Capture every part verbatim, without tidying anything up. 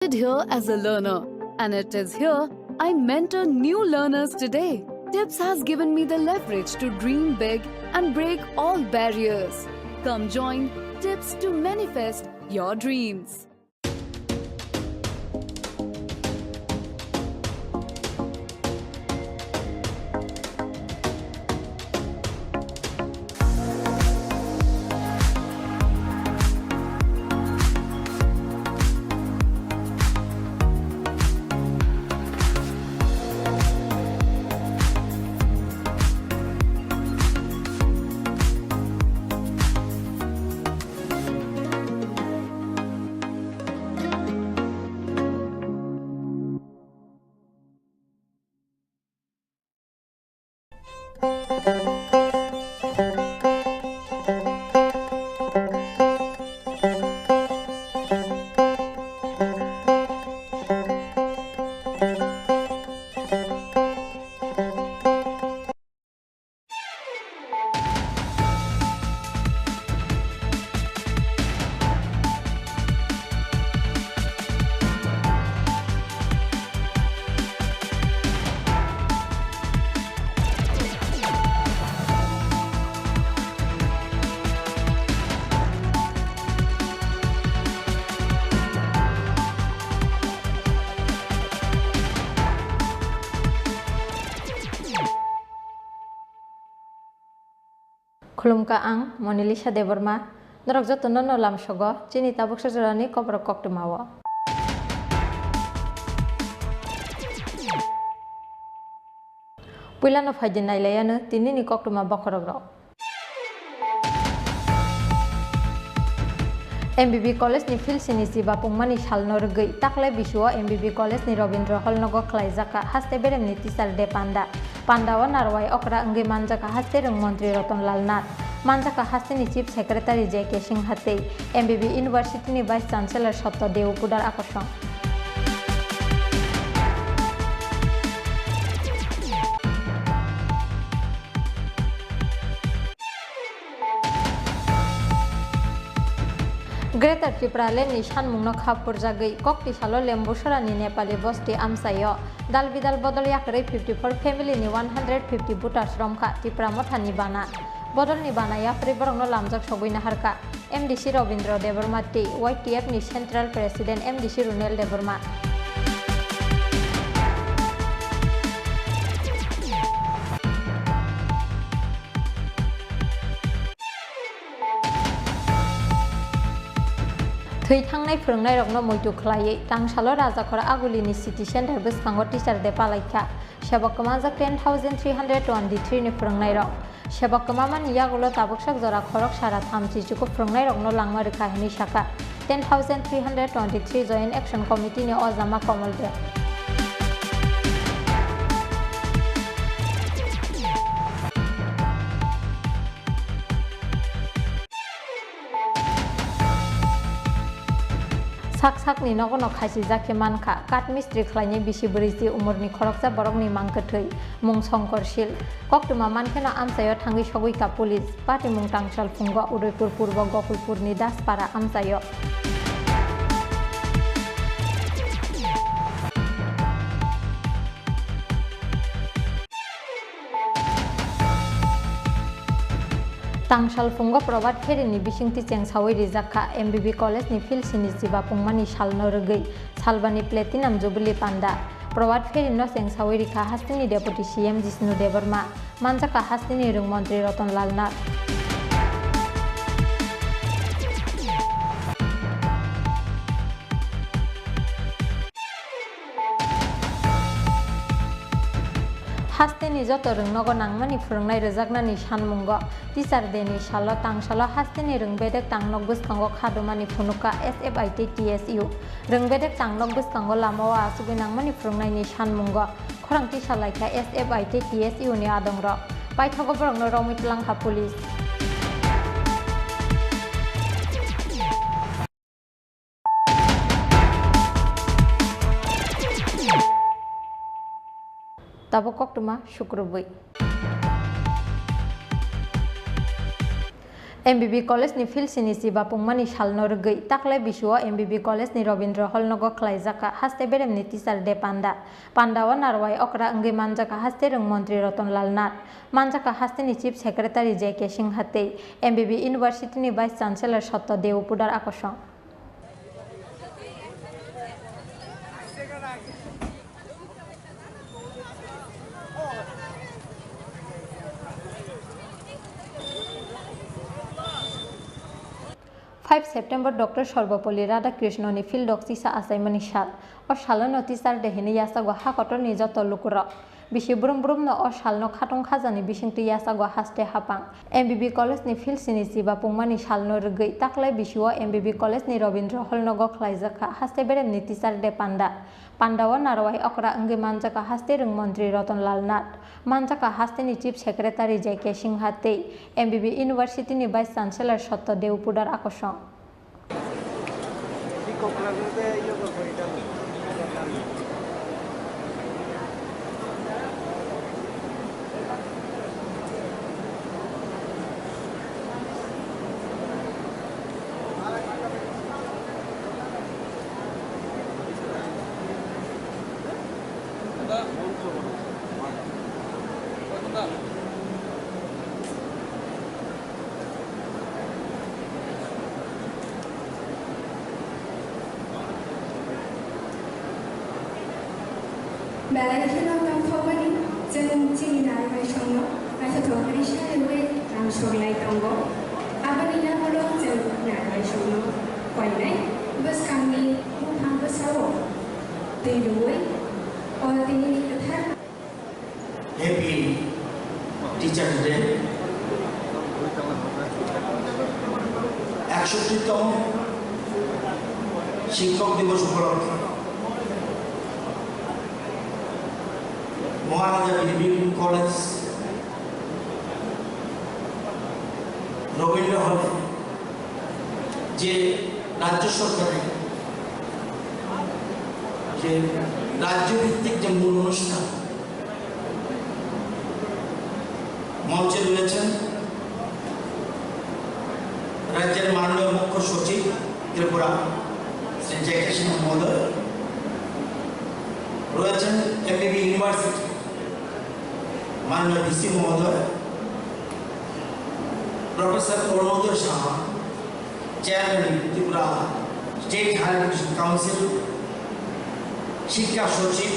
Here as a learner, and it is here I mentor new learners today. Tips has given me the leverage to dream big and break all barriers. Come join Tips to manifest your dreams. Khulumkha, ang Monalisa Debbarma. Norok jotono no lamsogo chini tabuksa jorani koborok koktwmao. Puilano phaidi nailaiano tinini koktwma bokhorokrok. M B B College ni field sini chiba pungmani salno rwgwi taklai bisuo M B B College ni Rabindra Hall nogo khlaijak kha haste beremni Teacher Day panda. Pandao narwai okra wngwi manjakha haste rwng montri Ratan Lal Nath, manjakha hasteni Chief Secretary J K Singha tei M B B University ni Vice Chancellor Sotto Deopuder Akosong. Greater Tipraland ni sanmungno kha phurjagwi Koktisalo Lembusorani Nepali bosti amchaio dal bidal bodol yakarwi fifty four family ni one hundred fifty voters romkha Tipra Mothani bana. Bodolni bana yakarwi borokno lamjak sogwi naharkha M D C Robindra Debbarma tei Y T F ni Central President M D C Runel Debbarma. Thwi thangnai phwrwngnairokno muitu khlaiwi Tangsalo Rajakhor Agulini City Center bwskango Teacher Day palaikha. Sebok kwmajak ten thousand three hundred twenty-three ni phwrwngnairok. Sebok kwmamani yagulo tabuksak jora khorok sara thamchi chuku phwrwngnairokno langma rwkha hwnwi sakha ten thousand three hundred twenty-three Joint Action Committee ni ojama Komol Dey. Sak sakni nogono khaisijak khe mankha, kath mistri khlainai bisi bwrwi chi umorni khoroksa borokni mang kwthwi, mung Songkor Sil. Koktwma mankheno amchaio thangwi sogwi ka police, patimung Tangsal phungo Udaipur Purbo Gokulpurni Daspara amchaio. Tangsal phungo Probhat Pherini bisingtwi chengsawi rijak kha M B B College ni field sini chiba pungmani salno rwgwi Salbani Platinum Jubilee panda. Probhat Pherino chengsawi rikha hasteni Deputy C M Jishnu Debbarma, manjakha hasteni rwng montri Ratan Lal Nath. Hasteni joto rwngnogo nangmani phwrwngnai rwjaknani sanmungo Teacher Day ni salo Tangsalo hasteni rwng bedek tangnok bwskango khadumani phunukha S F I tei T S U. Rwng bedek tangnok bwskango lamao achugwi nangmani phwrwngnaini sanmungo khorang tisa laikha S F I tei T S U ni adongrok. Paithago borokno romwi twlangkha police. Tabuk koktwma sukrubwi. M B B College ni field sini chiba pungmani salno rwgwi taklai bisio M B B College ni Robindra Hall nogo khlaijak kha haste beremni Teacher Day panda. Panda o narwai okra wngwi manjak kha haste rwng montri Ratan Lal Nath, manjak kha haste ni Chief Secretary J K Singha tei M B B University ni Vice Chancellor Sotto Deopudar akosong. Five September Doctor Sarvepalli Radhakrishnan ni field o kisa achaimani sal. O salo no Teacher Day hinwi yachago ha kotor ni joto lukurok. Bisi brum brum no o sal no khatung khajani bisingtwi yachago haste hapang. M B B College ni field sini chiba pungmani sal no rwgwi taklai bisio M B B College ni Robindra Hall nogo khlaijak kha haste beremni Teacher Day panda. Panda o narwai okra wngwi manjak kha haste rwng montri Ratan Lal Nath, manjak kha haste ni Chief Secretary J K Singha tei M B B University ni Vice Chancellor Sotto Deopudar akosong. Belai kheno tongthokmani, chwng chini narwai songno naithothok risa rwui rang sorinai tongo. Aboni yagulo chwng narwai songno koinai bwskangni buphang bwsao twi rwui o tinini kwthar Happy Teachers Day. একষট্টিতম শিক্ষক দিবস উপলক্ষে মহারাজা বিবি কলেজ রবীন্দ্র হলে যে রাজ্য সরকারের যে রাজ্যভিত্তিক যে মূল অনুষ্ঠান, মঞ্চে রয়েছেন রাজ্যের মাননীয় মুখ্য সচিব ত্রিপুরা শ্রী জে কে সিনহা মহোদয়, রয়েছেন এমবিবি ইউনিভার্সিটি মাননীয় ভিসি মহোদয়, professor Arunoday Saha, chairman Tripura state higher education council, শিক্ষা সচিব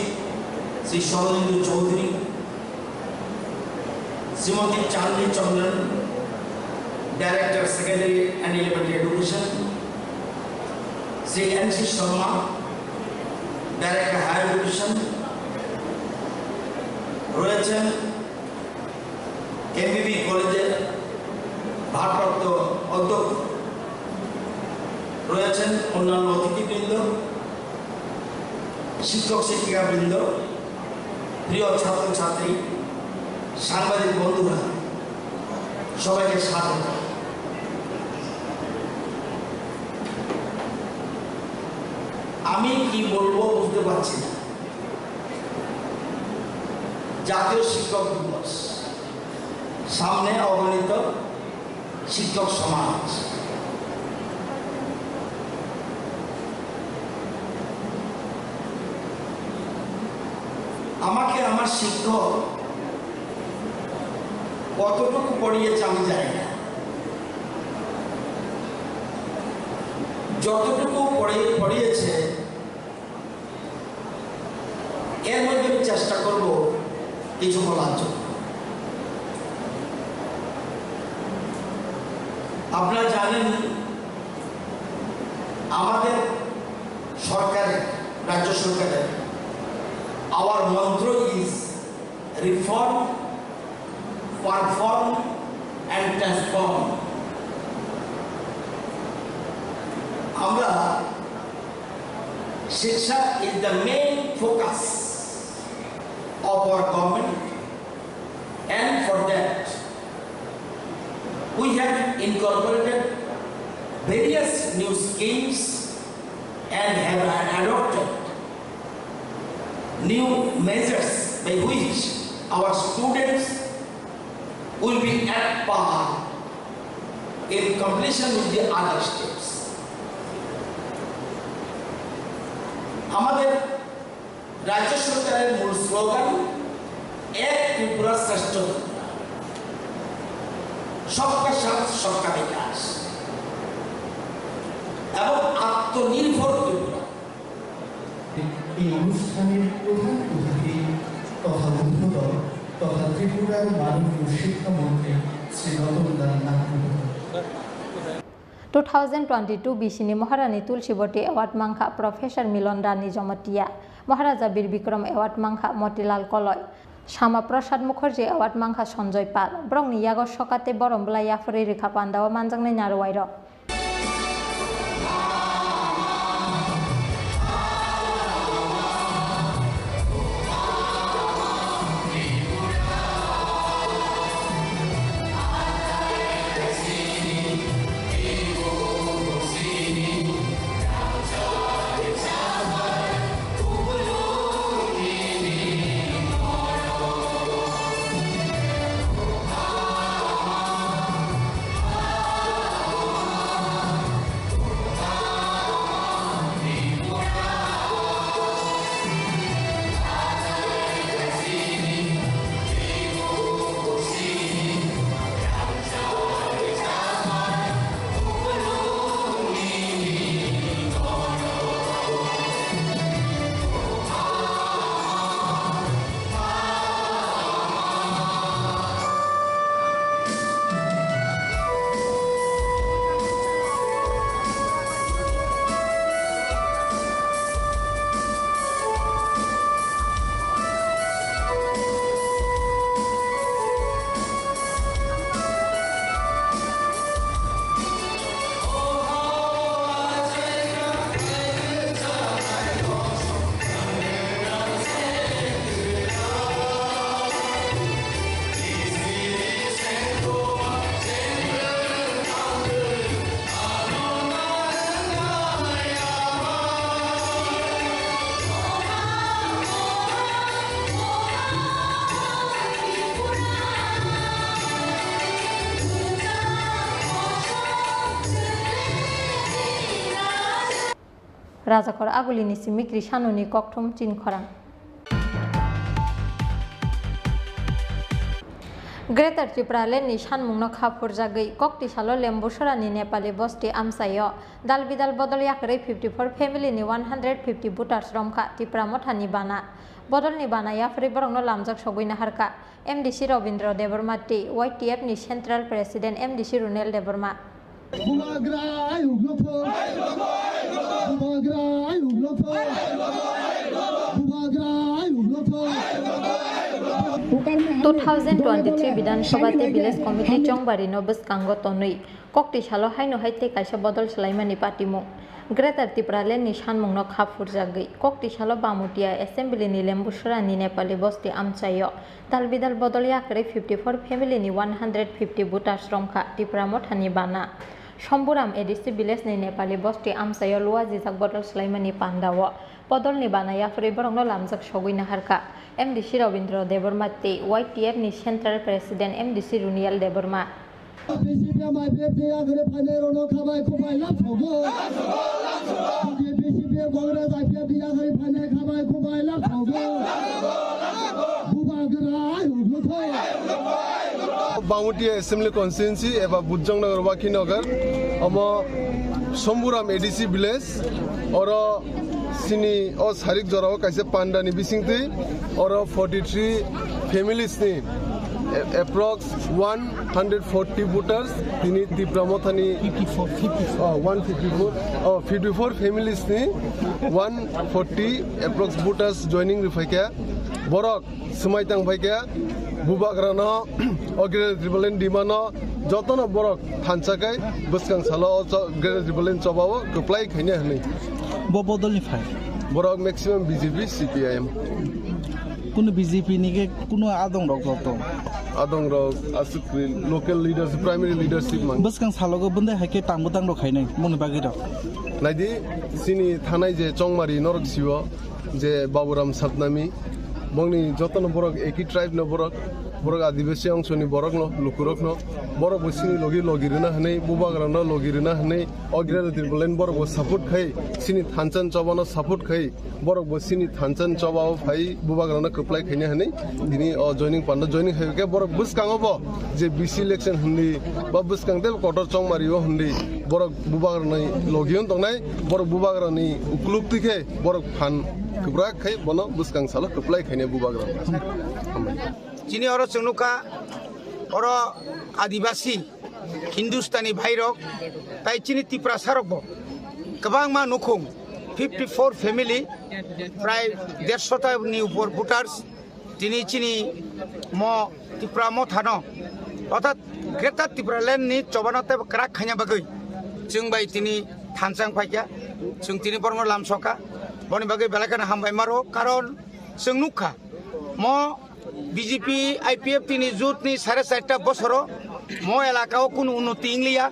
Shri Sharadindu Chowdhury, Shrimati Chandni Chandan, director secondary and elementary education, Shri N C Sharma, director higher education, রয়েছেন এমবিবি কলেজের ভারপ্রাপ্ত অধ্যক্ষ, রয়েছেন অন্যান্য অতিথিবৃন্দ, শিক্ষক শিক্ষিকাবৃন্দ, প্রিয় ছাত্রছাত্রী, সাংবাদিক বন্ধুরা, সবাইকে স্বাগত। আমি কি বলবো বুঝতে পারছি না। জাতীয় শিক্ষক দিবস সামনে, অগণিত শিক্ষক সমাজ। আমাকে আমার শিক্ষক কতটুকু পড়িয়েছে আমি জানি না, যতটুকু পড়ে পড়িয়েছে এর মধ্যে আমি চেষ্টা করব কিছু বলার জন্য। আপনারা জানেন, আমাদের সরকারের, রাজ্য সরকারের, our mantra is reform, perform and transform। আমরা, শিক্ষা is the main focus of our government, and for that we have incorporated various new schemes and have adopted new measures by which our students will be at par In completion with the other steps, আমাদের রাজ্য সরকারের মূল স্লোগান এক ত্রিপুরা শ্রেষ্ঠ ত্রিপুরা, সবকা সাথ সবকা বিকাশ এবং আত্মনির্ভর ত্রিপুরা। এই অনুষ্ঠানের প্রধান অতিথি তথা উদ্বোধক তথা ত্রিপুরার মাননীয় শিক্ষামন্ত্রী শ্রী রতনলাল নাথ মহোদয়। Two thousand twenty-two bisini Maharani Tulsiboti Award mankha Professor Milon Rani Jomotia, Maharaja Bir Bikram Award mankha Motilal Koloi, Sama Prasad Mukherjee Award mankha Sanjoy Pal. Borokni yago soka tei borom bwlai yapharwi rwkha pandao manjaknai narwai rok. Rajakhor Agulini simi Krisanoni kokthum chinkhorang. Greater Tipraland ni sanmungno kha phurjagwi kokti salo Lembusorani Nepali bosti amchaio dal bidal bodol yakarwi fifty four family ni one hundred fifty voters romkha Tipra Mothani bana. Bodolni bana yapharwi borokno lamjak sogwi naharkha M D C Robindra Debbarma tei Y T F ni Central President M D C Runel Debbarma. Bubagra ayuk lopho. Bubagra ayuk lopho. Bubagra ayuk lopho. Two thousand twenty-three Bidhan Sabha tei Village Committee Chongbari no bwskango tonwi kokti salo haino hai tei kaisa bodol swlaimani patimung. Greater Tipraland ni sanmungno kha phurjagwi kokti salo Bamutia Assembly ni Lembusorani Nepali bosti amchaio dal bidal bodol yakarwi fifty four family ni one hundred fifty voters romkha Tipra Mothani bana. Somburam A D C village ni Nepali bosti amchaio luajijak bodol swlaimani pandao bodolni bana yapharwi borokno lamjak sogwi naharkha M D C Robindra Debbarma tei Y T F ni Central President M D C Runial Debbarma. B C P M I P F ni yakarwi phainai rokno khabai khubai lab sogo. B C P M Congress I P F ni yakarwi phainai khabai khubai lab sogo. Bubagra ayuk lopho. Bangmati Assembly Constituency eba Bujongnagar Wakhinagar, omo Somburam A D C village, oro sini o sarik jorao kaisa pandani bisingtwi oro forty three families ni a-, approx one hundred forty voters tini Tipra Mothani, fifty four, fifty four. Oh, one fifty four, oh, fifty four families ni one forty approx voters joining rwphaikha. Borok swmai tang phaikha, bubagrano, o Greater Tipraland demand no jotono borok thansa khai bwskang salo o cho-, Greater Tipraland chobao kwplai khaina hwnwi. Bo bodolni phai? Borok maximum B J P, C P I M. Kuno B J P ni khe kuno adong rok joto? Adong rok aswk local leaders, primary leadership mang. Bwskang salogo bwndai hai khe tangbo tang rok khainai moni bagwi rok. Naidi, chini thanai je Chongmari norok siwo, je Baburam Satnami, bongni jotono borok eki tribe no borok, Borok Adibasi ongsoni borokno, lukurokno, borok bo sini logi logi rwna hwnwi, bubagrano logi rwna hwnwi, o Greater Tipraland borok bo support khai, sini thansa ni choba no support khai, borok bo sini thansa ni choba o phai, bubagrano kwplai khaina hwnwi, tini o joining panda joining khai khe borok bwskango bo je B C election hwnwi, ba bwskang tei kotor chongmari o hwnwi, borok bubagrani logi wng tongnai, borok bubagrani ukluk twi khe, borok phan kwbrak khai bono bwskang salo kwplai khaina bubagrano. Chini oro chwng nukha, oro Adibasi, Hindustani bhairok, tai chini Tiprasarokbo kwbangma nukhung, fifty four family, prai dershota ni upor voters, tini chini mo Tipra mothano, orthat Greater Tipraland ni chobano tei kwrak khaina bagwi chwng bai tini thansa wng phaikha, chwng tini borokno lamsokha, boni bagwi belai kheno hambai maro, karon chwng nukha, mo B J P I P F T ni jut ni sare charta bosoro mo elaka o kunu unnoti wngliya,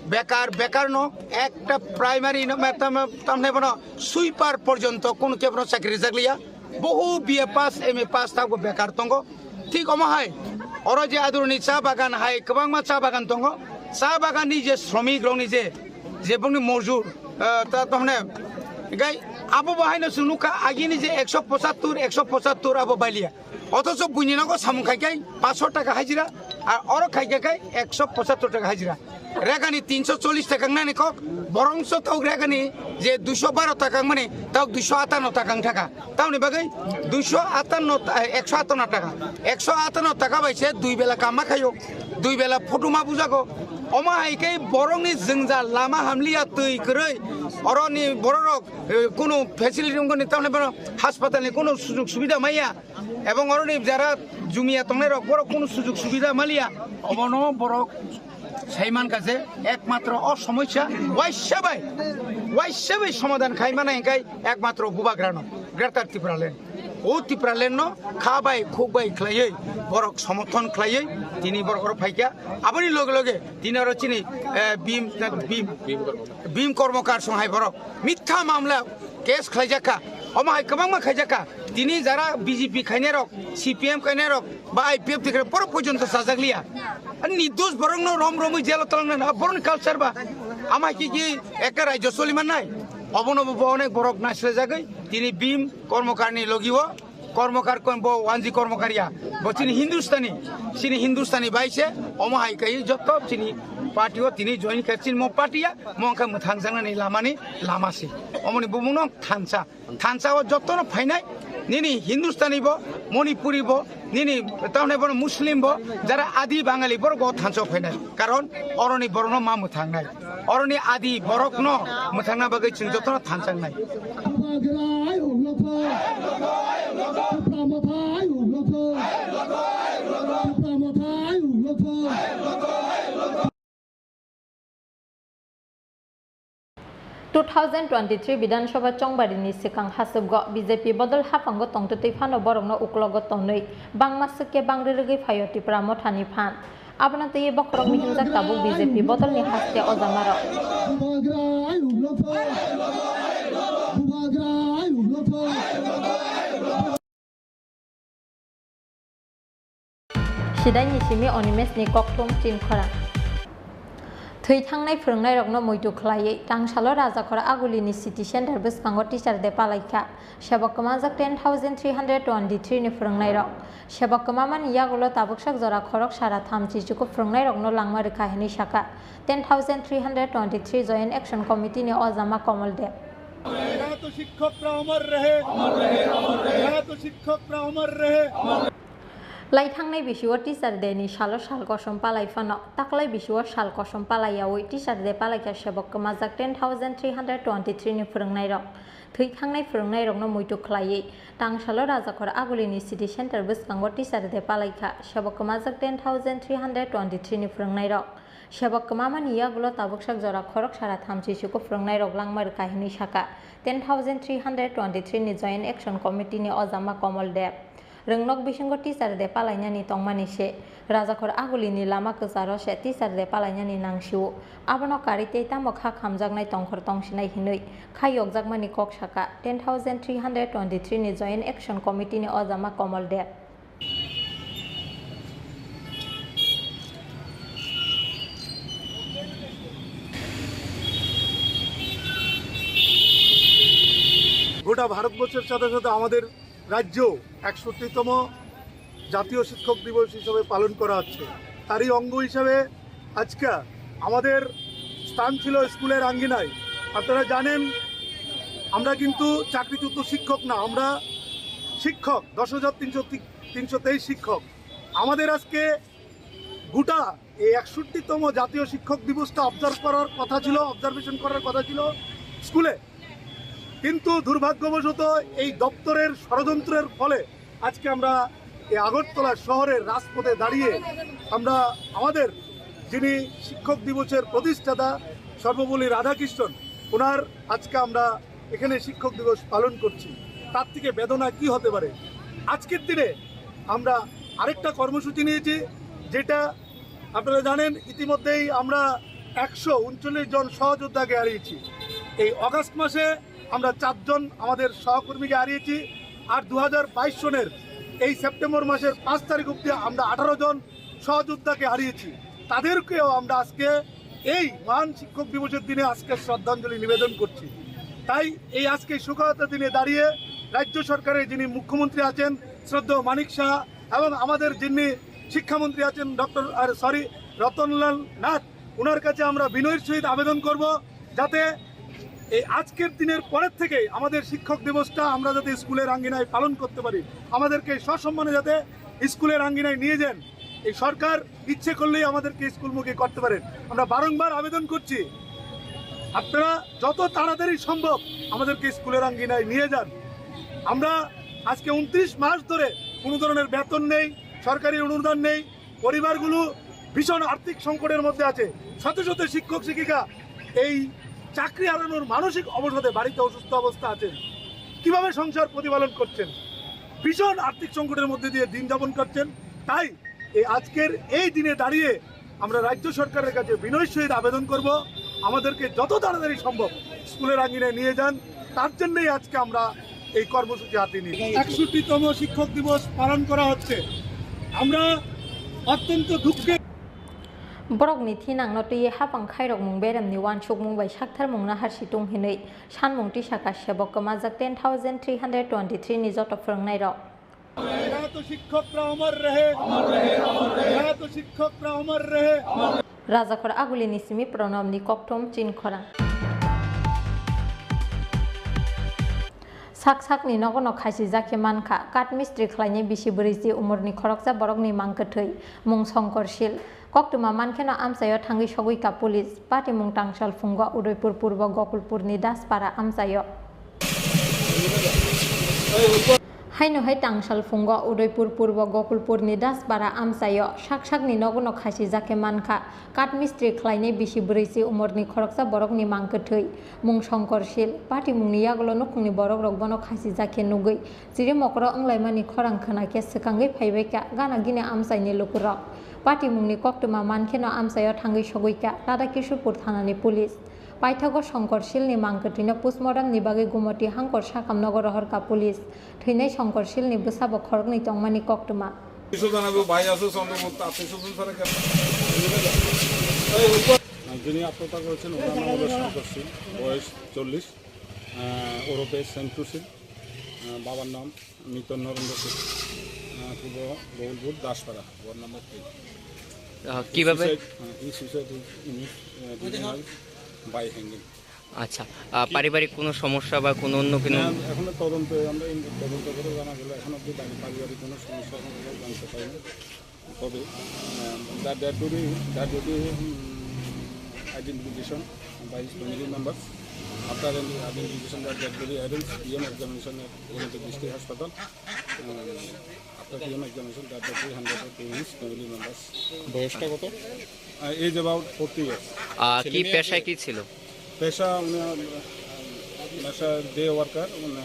bekar, bekar no ekta primary no, ma-, tam-, tamni bono sweeper porjonto kunu kebono chakri rijak liya, bohu B A pass, M A pass tabuk bekar tongo, thik omo hai oro je aduroni cha bagan hai kwbangma cha bagan tongo, cha bagan ni je sromik rok ni je, je bongni mojur, eh, ta, tamni, gai abo bo haino chwng nukha agini je ekso pochattor, ekso pochattor abo baliya. Othocho buini nogo samung khai khai paanch sho taka hajira, ar oro khai khai khai ekso pochattor taka hajira. Regani tinso chollish taka wngnani kok, borongso tok regani je duiso baro taka wngmani, tok duiso atanno taka wngthaka. Tamoni bagwi duiso atanno ta-, ekso atanno taka. Ekso atanno taka bai se dui bela kamma khaio, dui bela photo ma bujago. Omo hai khe borokni jwngjal lama hamliya twi kwrwi, oroni bororok, eh, kunu facility wngkoni tamni bono haspatalni kunu sujug subida maya. Ebong oroni jara jumiya tongnai rok borok kunu sujug subida maliya. Obono borok sai mankha je ekmatro o somosya waisa bai, waisa bai somadhan khai mano hingkai ekmatro bubagrano Greater Tipraland. O Tipraland no kha bai khuk bai khlaiwi borok somorthon khlaiwi tini borok oro phaikha. Aboni loge loge tini oro chini, eh, Bhim, Bhim, Bhim Kormokar song hai borok mitha mamla case khlaijakha. Omo hai kwbangma khaijakha. Tini jara B J P khainai rok, C P M khainai rok, ba I P F T khainai borok porjonto chajak liya. Ani nirdosh borokno rom romwi jelo twlangnai, borokni culture ba. Ama hai khe khe ekta rajyo choli mannai. Obono bo onek borok naislajagwi tini Bhim Kormokarni logi o, Kormokar kon bo wanji Kormokar ya. Bo chini Hindustani, chini Hindustani bai se, omo hai khe joto chini party o tini join khe chini mo party ya, mo wngkha mwthangjaknani lamani lama se. Omoni bumungno thansa. Thansa o jotono phainai, nini Hindustani bo, Manipuri bo, nini tamni bono Muslim bo, jara Adi Bangali borok bo thansa o phainai. Karon oroni borokno ma mwthangnai. Oroni Adi borokno mwthangna bagwi chwng jotono thansa wngnai. Two thousand twenty-three Bidhan Sabha chongbarini swkang haswkgo B J P bodol haphango tongtwtwi phano borokno uklogo tonwi bangma swkhe bangri rwgwi phaio Tipra Mothani phan. Abono twiwi bokhorokni himjak tabuk B J P bodolni haste ojamarok. Sidaini simi Onimesni kokthum chinkhorang. Thwi thangnai phwrwngnairokno muitu khlaiwi tangsalo Rajakhor Agulini City Center bwskango Teacher Day palaikha. Sebok kwmajak ten thousand three hundred twenty-three ni phwrwngnairok. Sebok kwmamani yagulo tabuksak jora khorok sara thamchi chuku phwrwngnairokno langma rwkha hwnwi sakha ten thousand three hundred twenty-three Joint Action Committee ni ojama Komol Deb. বিগত শিক্ষকরা অমর রহে। বিগত শিক্ষকরা অমর রহে। Lai thangnai bisio Teacher Day ni salo sal kosom palai phano, taklai bisio sal kosom palai yaui Teacher Day palaikha sebok kwmajak ten thousand three hundred twenty-three ni phwrwngnairok. Thwi thangnai phwrwngnairokno muitu khlaiwi tangsalo Rajakhor Agulini City Center bwskango Teacher Day palaikha. Sebok kwmajak ten thousand three hundred twenty-three ni phwrwngnairok. Sebok kwmamani yagulo tabuksak jora khorok sara thamchi chuku phwrwngnairok langma rwkha hwnwi sakha ten thousand three hundred twenty-three ni Joint Action Committee ni ojama Komol Deb. Rwngnok bisingo Teacher Day palainani tongmani se, Rajakhor Agulini lama kwcharo se Teacher Day palainani nangsio. Abono karwi tei tamo kha khamjaknai tongkhor tongsinai hinwi kha yokjakmani kok sakha ten thousand three hundred twenty-three ni Joint Action Committee ni ojama Komol Deb. ভারতবর্ষের সাথে সাথে আমাদের রাজ্যেও একষট্টিতম জাতীয় শিক্ষক দিবস হিসেবে পালন করা হচ্ছে। তারই অঙ্গ হিসাবে আজকে আমাদের স্থান ছিল স্কুলের আঙ্গিনায়। আপনারা জানেন, আমরা কিন্তু চাকরিচ্যুত শিক্ষক না, আমরা শিক্ষক, দশ হাজার তিনশো, তিনশো তেইশ শিক্ষক। আমাদের আজকে গোটা এই একষট্টিতম জাতীয় শিক্ষক দিবসটা অবজার্ভ করার কথা ছিল, অবজারভেশন করার কথা ছিল স্কুলে, কিন্তু দুর্ভাগ্যবশত এই দপ্তরের ষড়যন্ত্রের ফলে আজকে আমরা এই আগরতলা শহরের রাজপথে দাঁড়িয়ে আমরা আমাদের যিনি শিক্ষক দিবসের প্রতিষ্ঠাতা সর্বপল্লী রাধাকৃষ্ণন, ওনার আজকে আমরা এখানে শিক্ষক দিবস পালন করছি। তার থেকে বেদনা কি হতে পারে? আজকের দিনে আমরা আরেকটা কর্মসূচি নিয়েছি, যেটা আপনারা জানেন, ইতিমধ্যেই আমরা একশো ঊনচল্লিশ জন সহযোদ্ধাকে হারিয়েছি। এই অগাস্ট মাসে আমরা চারজন আমাদের সহকর্মীকে হারিয়েছি। আর দু হাজার বাইশ সনের এই সেপ্টেম্বর মাসের পাঁচ তারিখ অবধি আমরা আঠারো জন সহযোদ্ধাকে হারিয়েছি। তাদেরকেও আমরা আজকে এই মহান শিক্ষক দিবসের দিনে আজকে শ্রদ্ধাঞ্জলি নিবেদন করছি। তাই এই আজকে শোকাহত দিনে দাঁড়িয়ে রাজ্য সরকারের যিনি মুখ্যমন্ত্রী আছেন, শ্রদ্ধেয় মানিক সাহা, এবং আমাদের যিনি শিক্ষামন্ত্রী আছেন ডক্টর, আর সরি, রতনলাল নাথ, ওনার কাছে আমরা বিনয়ের সহিত আবেদন করব, যাতে এই আজকের দিনের পরের থেকে আমাদের শিক্ষক দিবসটা আমরা যাতে স্কুলের আঙ্গিনায় পালন করতে পারি, আমাদেরকে সসম্মানে যাতে স্কুলের আঙ্গিনায় নিয়ে যান। এই সরকার ইচ্ছে করলেই আমাদেরকে স্কুলমুখী করতে পারেন। আমরা বারংবার আবেদন করছি, আপনারা যত তাড়াতাড়ি সম্ভব আমাদেরকে স্কুলের আঙ্গিনায় নিয়ে যান। আমরা আজকে ঊনত্রিশ মাস ধরে কোনো ধরনের বেতন নেই, সরকারি অনুদান নেই, পরিবারগুলো ভীষণ আর্থিক সংকটের মধ্যে আছে। শত শত শিক্ষক শিক্ষিকা এই চাকরি হারানোর মানসিক অবসাদে বাড়িতে অসুস্থ অবস্থা আছেন। কিভাবে সংসার প্রতিপালন করছেন? ভীষণ আর্থিক সংকটের মধ্যে দিয়ে দিন যাপন করছেন। তাই এই আজকের এই দিনে দাঁড়িয়ে আমরা রাজ্য সরকারের কাছে বিনয়ের সহিত আবেদন করব, আমাদেরকে যত তাড়াতাড়ি সম্ভব স্কুলের আঙিনায় নিয়ে যান। তার জন্যই আজকে আমরা এই কর্মসূচি হাতে নিই। একষট্টিতম শিক্ষক দিবস পালন করা হচ্ছে। আমরা অত্যন্ত দুঃখে Borokni thinangno twiwi hapang khairokmung beremni uansukmung bai saktharmungno harsi tong hinwi sanmung tisaka sebok kwmajak ten thousand three hundred twenty three ni joto phwrwngnairok. বিখ্যাত শিক্ষকরা অমর রহে, বিখ্যাত শিক্ষকরা অমর রহে। Rajakhor Agulini simi Pranabni kokthum chinkhorang. Sak sakni nogono khaisijak khe mankha, kath mistri khlainai bisi bwrwi si umorni khoroksa borokni mang kwthwi, mung Songkor Sil. Koktwma mankheno amchaio thangwi sogwi ka police, patimung Tangsal Phungo, Udaipur Purbo, Gokulpurni Daspara amchaio. Haino hai Tangsal Phungo, Udaipur Purbo, Gokulpurni Daspara amchaio sak sakni nogono khaisijak khe mankha, kath mistri khlainai bisi bwrwi si umorni khoroksa borokni mang kwthwi, mung Songkor Sil. Patimungni yagulo nukhungni borokrok bono khaisijak khe nugwi, chiri mokoro wnglaimani khorang khwna khe swkangwi phaibai kha, gana gini amchaini lukurok. Patimungni koktwma mankheno amchaio thangwi sogwi kha Radha Kishorpur thanani police. Paithago Songkor Silni mang kwthwino postmortem ni bagwi Gumoti Hangkor Sakam nogo rohor kha police. Thwinai Songkor Silni bwsabo khoroknwi tongmani koktwma. কিছু জানাবো, ভাই আছে, চন্দ্রগুপ্ত, আত্মীয় স্বজন ছাড়া কেন? যিনি আত্মহত্যা করেছেন, ওনার নাম হলো শঙ্কর সিং, বয়স চল্লিশ, আহ, ওরফে সেন্টু সিং, আহ, বাবার নাম মৃত নরেন্দ্র সিং, আহ, পূর্ব বকুলপুর দাসপাড়া, ওয়ার্ড নাম্বার তিন। আহ, কিভাবে? He suicide, ah, he suicide his, in his, ah, by hanging। আচ্ছা, আহ, পারিবারিক কোনো সমস্যা বা কোনো অন্য কোনো? না, এখনো তদন্তে আমরা ইন-, তদন্ত করে জানা গেল, এখন অবধি বাড়ি-, পারিবারিক কোনো সমস্যা এখন আমরা জানতে পারিনি। তবে, আহ, the dead body, dead body, um, identification by his family members. After identification, the dead body arranged P M examination at Gumoti District Hospital. Um, After P M examination, that the three hundred to his family members। বয়সটা কত? Uh, age about forty years। আহ, কি ছেলে মেয়ে আছে? পেশায় কি ছিল? পেশা উনি, আহ, পেশা ডে ওয়ার্কার, মানে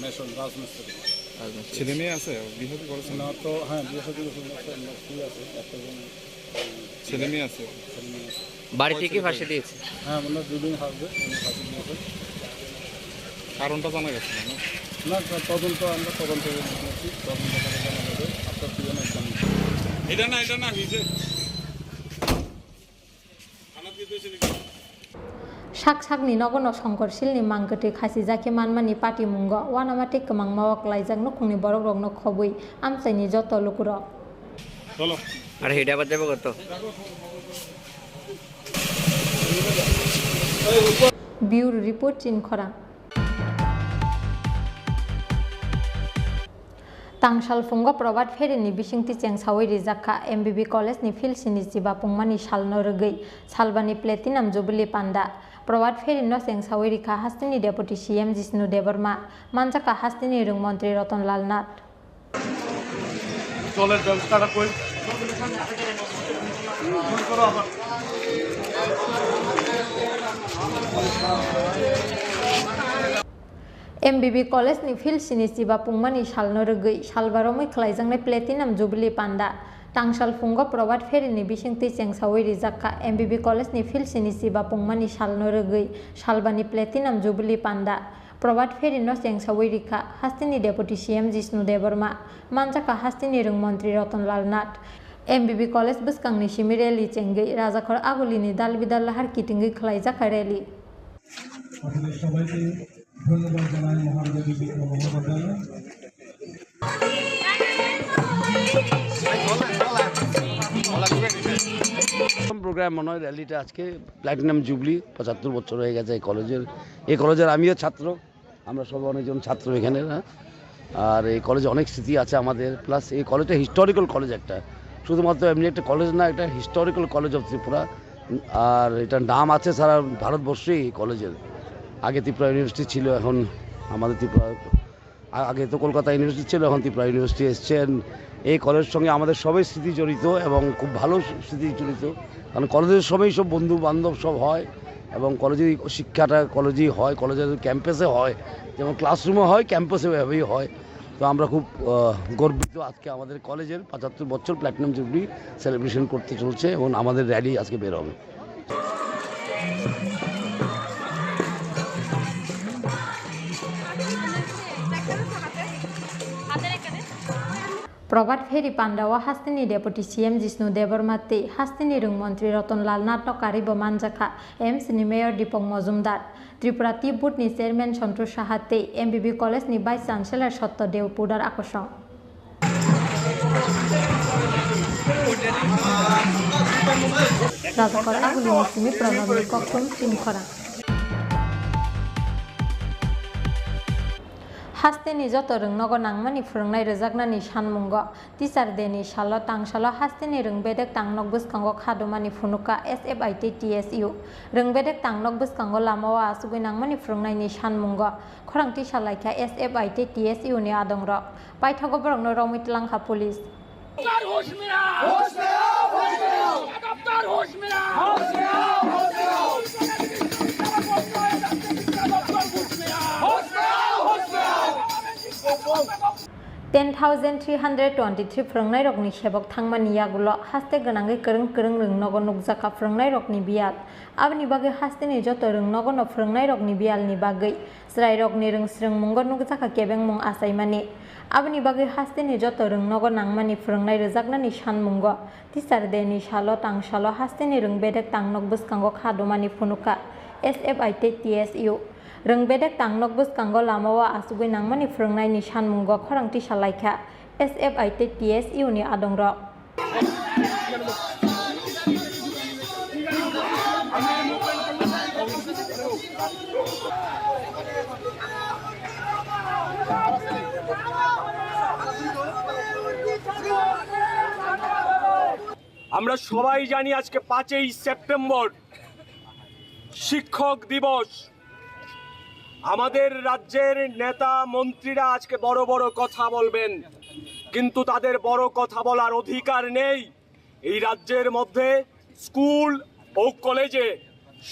মেশন, রাজমিস্ত্রি। রাজমিস্ত্রি। ছেলে মেয়ে আছে? বিয়ে শাদী করেছেন? না তো, হ্যাঁ, বিয়ে শাদী করেছেন, একটা ফ্রি আছে, একটা জন, উম, ছেলে মেয়ে আছে? ছেলে মেয়ে আছে। বাড়িতে কি ফাঁসি দিয়েছে? হ্যাঁ, ওনার দুদিন হাসবে, উনি ফাঁসি দিয়েছেন। কারণটা জানা গেছে না? না, ত-, তদন্ত, আমরা তদন্ত করছি, তদন্ত করে জানা যাবে। আপনার প্রিয় না একদম। এটা না, এটা না, নিজে। Sak sakni nogono Songkor Silni mang kwtwi khasijakhe manmani patimungo uanama tei kwmangmao klaijak nukhungni borokrokno khobwi amchaini joto lukurok. Are hidaba tebo goto. Bureau Report, Chinkhorang. Tangsalphungo Probhat Pherini bisingtwi chengsawi rijak kha M B B College ni field sini chiba pungmani salno rwgwi Salbani Platinum Jubilee panda. Probhat Pherino chengsawi rikha hasteni Deputy C M Jishnu Debbarma, manjakha hasteni rwng montri Ratan Lal Nath. জলের ব্যবস্থাটা কই? ফোন করো আমার। M B B College ni field sini chiba pungmani salno rwgwi salbaromwi khlaijaknai Platinum Jubilee panda. Tangsalphungo Probhat Pherini bisingtwi chengsawi rijak kha M B B College ni field sini chiba pungmani salno rwgwi Salbani Platinum Jubilee panda. Probhat Pherino chengsawi rikha hasteni Deputy C M Jishnu Debbarma, manjakha hasteni rwng montri Ratan Lal Nath. M B B College bwskangni simi rally chengwi Rajakhor Agulini dal bidal lahar kitingwi khlaijakha rally. আসলে সবাইকে ধন্যবাদ জানাই মহানগরী বিক্রম মহোদয়। প্রোগ্রাম মনে হয় র্যালিটা আজকে প্ল্যাটিনাম জুবলি পঁচাত্তর বছর হয়ে গেছে এই কলেজের। এই কলেজের আমিও ছাত্র, আমরা সব অনেকজন ছাত্র এখানে, হ্যাঁ। আর এই কলেজে অনেক স্মৃতি আছে আমাদের, প্লাস এই কলেজটা হিস্টোরিক্যাল কলেজ একটা, শুধুমাত্র এমনি একটা কলেজ না, এটা হিস্টোরিক্যাল কলেজ অফ ত্রিপুরা। আর এটার নাম আছে সারা ভারতবর্ষে এই কলেজের। আগে ত্রিপুরা ইউনিভার্সিটি ছিল, এখন আমাদের ত্রিপুরা, আ-, আগে তো কলকাতা ইউনিভার্সিটি ছিল, এখন ত্রিপুরা ইউনিভার্সিটি এসছে। And এই কলেজের সঙ্গে আমাদের সবাই স্মৃতি জড়িত এবং খুব ভালো স্মৃতি জড়িত, কারণ কলেজের সময়ই সব বন্ধু বান্ধব সব হয় এবং কলেজের শিক্ষাটা কলেজেই হয়, কলেজের ক্যাম্পাসে হয়, যেমন ক্লাসরুমে হয়, ক্যাম্পাসে এভাবেই হয়। তো আমরা খুব, আহ, গর্বিত আজকে আমাদের কলেজের পঁচাত্তর বছর প্ল্যাটিনাম জুবলি সেলিব্রেশন করতে চলছে এবং আমাদের র্যালি আজকে বের হবে। Probhat Pheri pandao hasteni Deputy C M Jishnu Debbarma tei hasteni rwng montri Ratan Lal Nathno karwibo manjakha M C ni Mayor Deepak Mojumdar, Tripura Tea Board ni Chairman Santosh Saha tei M B B College ni Vice Chancellor Satya Dev Pudar akosong. Rajakhor Agulini simi Pranabni kokthum Chinkhorang. Hasteni joto rwngnogo nangmani phwrwngnai rwjaknani sanmungo Teacher Day ni salo tangsalo hasteni rwng bedek tangnok bwskango khadumani phunukha S F I tei T S U. Rwng bedek tangnok bwskango lamao achugwi nangmani phwrwngnaini sanmungo khorang tisa laikha S F I tei T S U ni adongrok. Paithago borokno romwi twlangkha police. होश में आओ, होश में आओ, होश में आओ। होश में आओ, होश में आओ, होश में आओ। होश में आओ, होश में आओ, होश में आओ। Ten thousand three hundred twenty-three phwrwngnairokni sebok thangmani yagulo haste gwnangwi kwrwng kwrwng rwngnogo nukjakha phwrwngnairokni biyal. Aboni bagwi hasteni joto rwngnogono phwrwngnairokni biyalni bagwi chwrairokni rwngsrwngmungo nukjakha kebengmung achaimani. Aboni bagwi hasteni joto rwngnogo nangmani phwrwngnai rwjaknani sanmungo Teacher Day ni salo tangsalo hasteni rwng bedek tangnok bwskango khadumani phunukha S F I tei T S U. Rwng bedek tangnok bwskango lamao achugwi nangmani phwrwngnaini sanmungo khorang tisa laikha S F I tei T S U ni adongrok. আমরা সবাই জানি আজকে পাঁচই সেপ্টেম্বর শিক্ষক দিবস। আমাদের রাজ্যের নেতা মন্ত্রীরা আজকে বড় বড় কথা বলবেন, কিন্তু তাদের বড় কথা বলার অধিকার নেই। এই রাজ্যের মধ্যে স্কুল ও কলেজে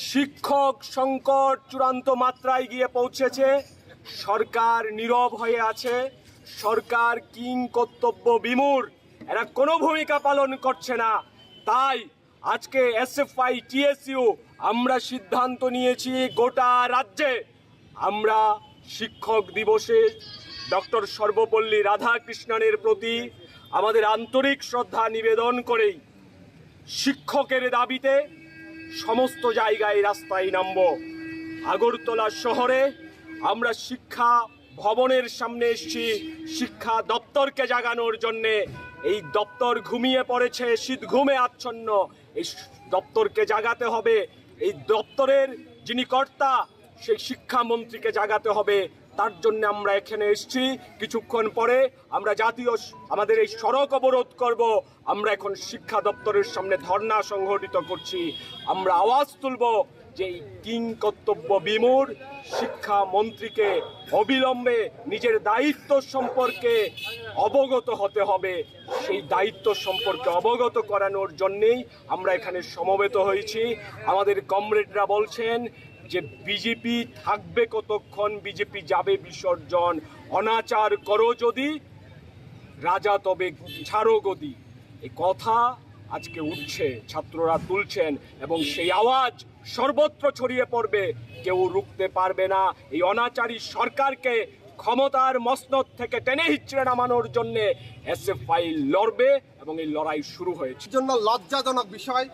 শিক্ষক সংকট চূড়ান্ত মাত্রায় গিয়ে পৌঁছেছে। সরকার নীরব হয়ে আছে, সরকার কিং কর্তব্য বিমূঢ়, এরা কোনো ভূমিকা পালন করছে না। তাই আজকে এসএফআই টিএসইউ আমরা সিদ্ধান্ত নিয়েছি গোটা রাজ্যে আমরা শিক্ষক দিবসে ডক্টর সর্বপল্লী রাধাকৃষ্ণনের প্রতি আমাদের আন্তরিক শ্রদ্ধা নিবেদন করেই শিক্ষকের দাবিতে সমস্ত জায়গায় রাস্তায় নামব। আগরতলা শহরে আমরা শিক্ষা ভবনের সামনে এসেছি শিক্ষা দপ্তরকে জাগানোর জন্যে। এই দপ্তর ঘুমিয়ে পড়েছে, শীত ঘুমে আচ্ছন্ন। এই স-, দপ্তরকে জাগাতে হবে। এই দপ্তরের যিনি কর্তা, সেই শিক্ষামন্ত্রীকে জাগাতে হবে। তার জন্য আমরা এখানে এসেছি। কিছুক্ষণ পরে আমরা জাতীয় স-, আমাদের এই সড়ক অবরোধ করব। আমরা এখন শিক্ষা দপ্তরের সামনে ধর্ণা সংঘটিত করছি। আমরা আওয়াজ তুলব যে এই কিংকর্তব্য বিমূঢ় শিক্ষামন্ত্রীকে অবিলম্বে নিজের দায়িত্ব সম্পর্কে অবগত হতে হবে। সেই দায়িত্ব সম্পর্কে অবগত করানোর জন্যেই আমরা এখানে সমবেত হয়েছি। আমাদের কমরেডরা বলছেন যে বিজেপি থাকবে কতক্ষণ, বিজেপি যাবে বিসর্জন, অনাচার করো যদি রাজা তবে ছাড়ো গদি। এই কথা আজকে উঠছে, ছাত্ররা তুলছেন এবং সেই আওয়াজ সর্বত্র ছড়িয়ে পড়বে। কেউ রুখতে পারবে না এই অনাচারী সরকারকে। ক্ষমতার মসনদ থেকে টেনে হিচড়ে নামানোর জন্য এসএফআই লড়বে এবং এই লড়াই শুরু হয়েছে। জন্য লজ্জাজনক বিষয়,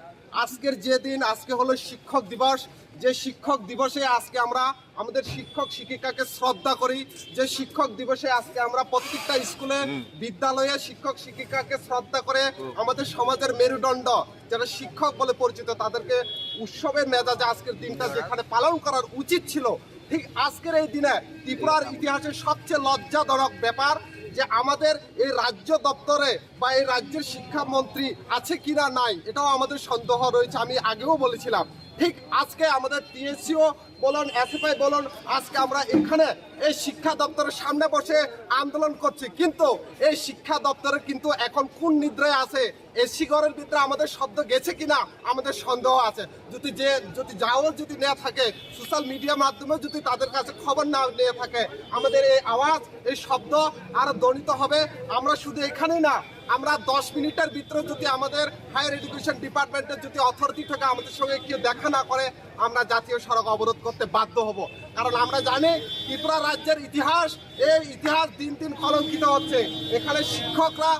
আজকের যে দিন, আজকে হলো শিক্ষক দিবস। যে শিক্ষক দিবসে আজকে আমরা আমাদের শিক্ষক শিক্ষিকাকে শ্রদ্ধা করি, যে শিক্ষক দিবসে আজকে আমরা প্রত্যেকটা স্কুলে, বিদ্যালয়ে শিক্ষক শিক্ষিকাকে শ্রদ্ধা করে আমাদের সমাজের মেরুদণ্ড, যারা শিক্ষক বলে পরিচিত, তাদেরকে উৎসবের মেজাজে আজকের দিনটা যেখানে পালন করার উচিত ছিল, ঠিক আজকের এই দিনে ত্রিপুরার ইতিহাসে সবচেয়ে লজ্জাজনক ব্যাপার যে আমাদের এই রাজ্য দপ্তরে বা এই রাজ্যের শিক্ষামন্ত্রী আছে কিনা নাই, এটাও আমাদের সন্দেহ রয়েছে। আমি আগেও বলেছিলাম, ঠিক আজকে আমাদের টিএসসিও বলুন, এসএফআই বলুন, আজকে আমরা এখানে এই শিক্ষা দপ্তরের সামনে বসে আন্দোলন করছি, কিন্তু এই শিক্ষা দপ্তরে কিন্তু এখন কোন নিদ্রায় আছে, এসি ঘরের ভিতরে আমাদের শব্দ গেছে কিনা আমাদের সন্দেহ আছে। যদি যে, যদি যাও যদি নিয়ে থাকে, সোশ্যাল মিডিয়ার মাধ্যমে যদি তাদের কাছে খবর না নিয়ে থাকে, আমাদের এই আওয়াজ, এই শব্দ আরো ধ্বনিত হবে। আমরা শুধু এখানেই না, আমরা দশ মিনিটের ভিতরে যদি আমাদের হায়ার এডুকেশন ডিপার্টমেন্টের যদি অথরিটি থাকে, আমাদের সঙ্গে কেউ দেখা না করে, আমরা জাতীয় সড়ক অবরোধ করতে বাধ্য হব। কারণ আমরা জানি ত্রিপুরা রাজ্যের ইতিহাস, এই ইতিহাস দিন দিন কলঙ্কিত হচ্ছে। এখানে শিক্ষকরা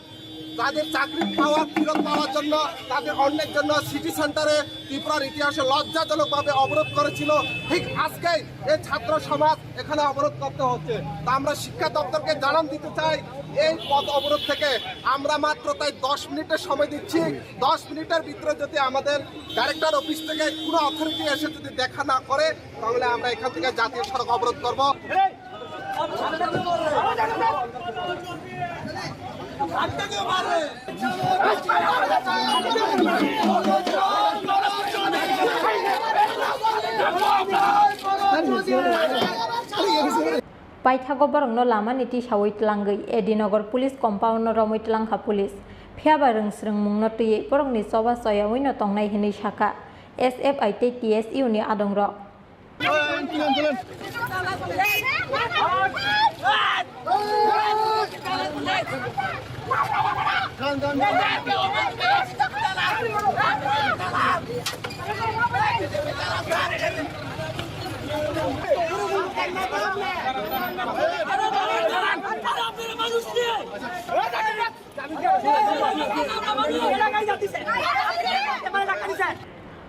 তাদের চাকরি পাওয়ার, ফিরত পাওয়ার জন্য, তাদের অন্যের জন্য সিটি সেন্টারে ত্রিপুরার ইতিহাসে লজ্জাজনকভাবে অবরোধ করেছিল। ঠিক আজকেই এই ছাত্র সমাজ এখানে অবরোধ করতে হচ্ছে। তা আমরা শিক্ষা দপ্তরকে জানান দিতে চাই, এই পথ অবরোধ থেকে আমরা মাত্র তাই দশ মিনিটের সময় দিচ্ছি। দশ মিনিটের ভিতরে যদি আমাদের ডাইরেক্টর অফিস থেকে কোনো অথরিটি এসে যদি দেখা না করে, তাহলে আমরা এখান থেকে জাতীয় সড়ক অবরোধ করব। Paithago borokno lamani tisaui tlangwi A D Nagar police compound-no romwi tlangkha police. Phiyaba rwngsrwngmungno twiwi borokni choba choyaui'-no tongnai hwnwi sakha S F I tei T S U ni adongrok.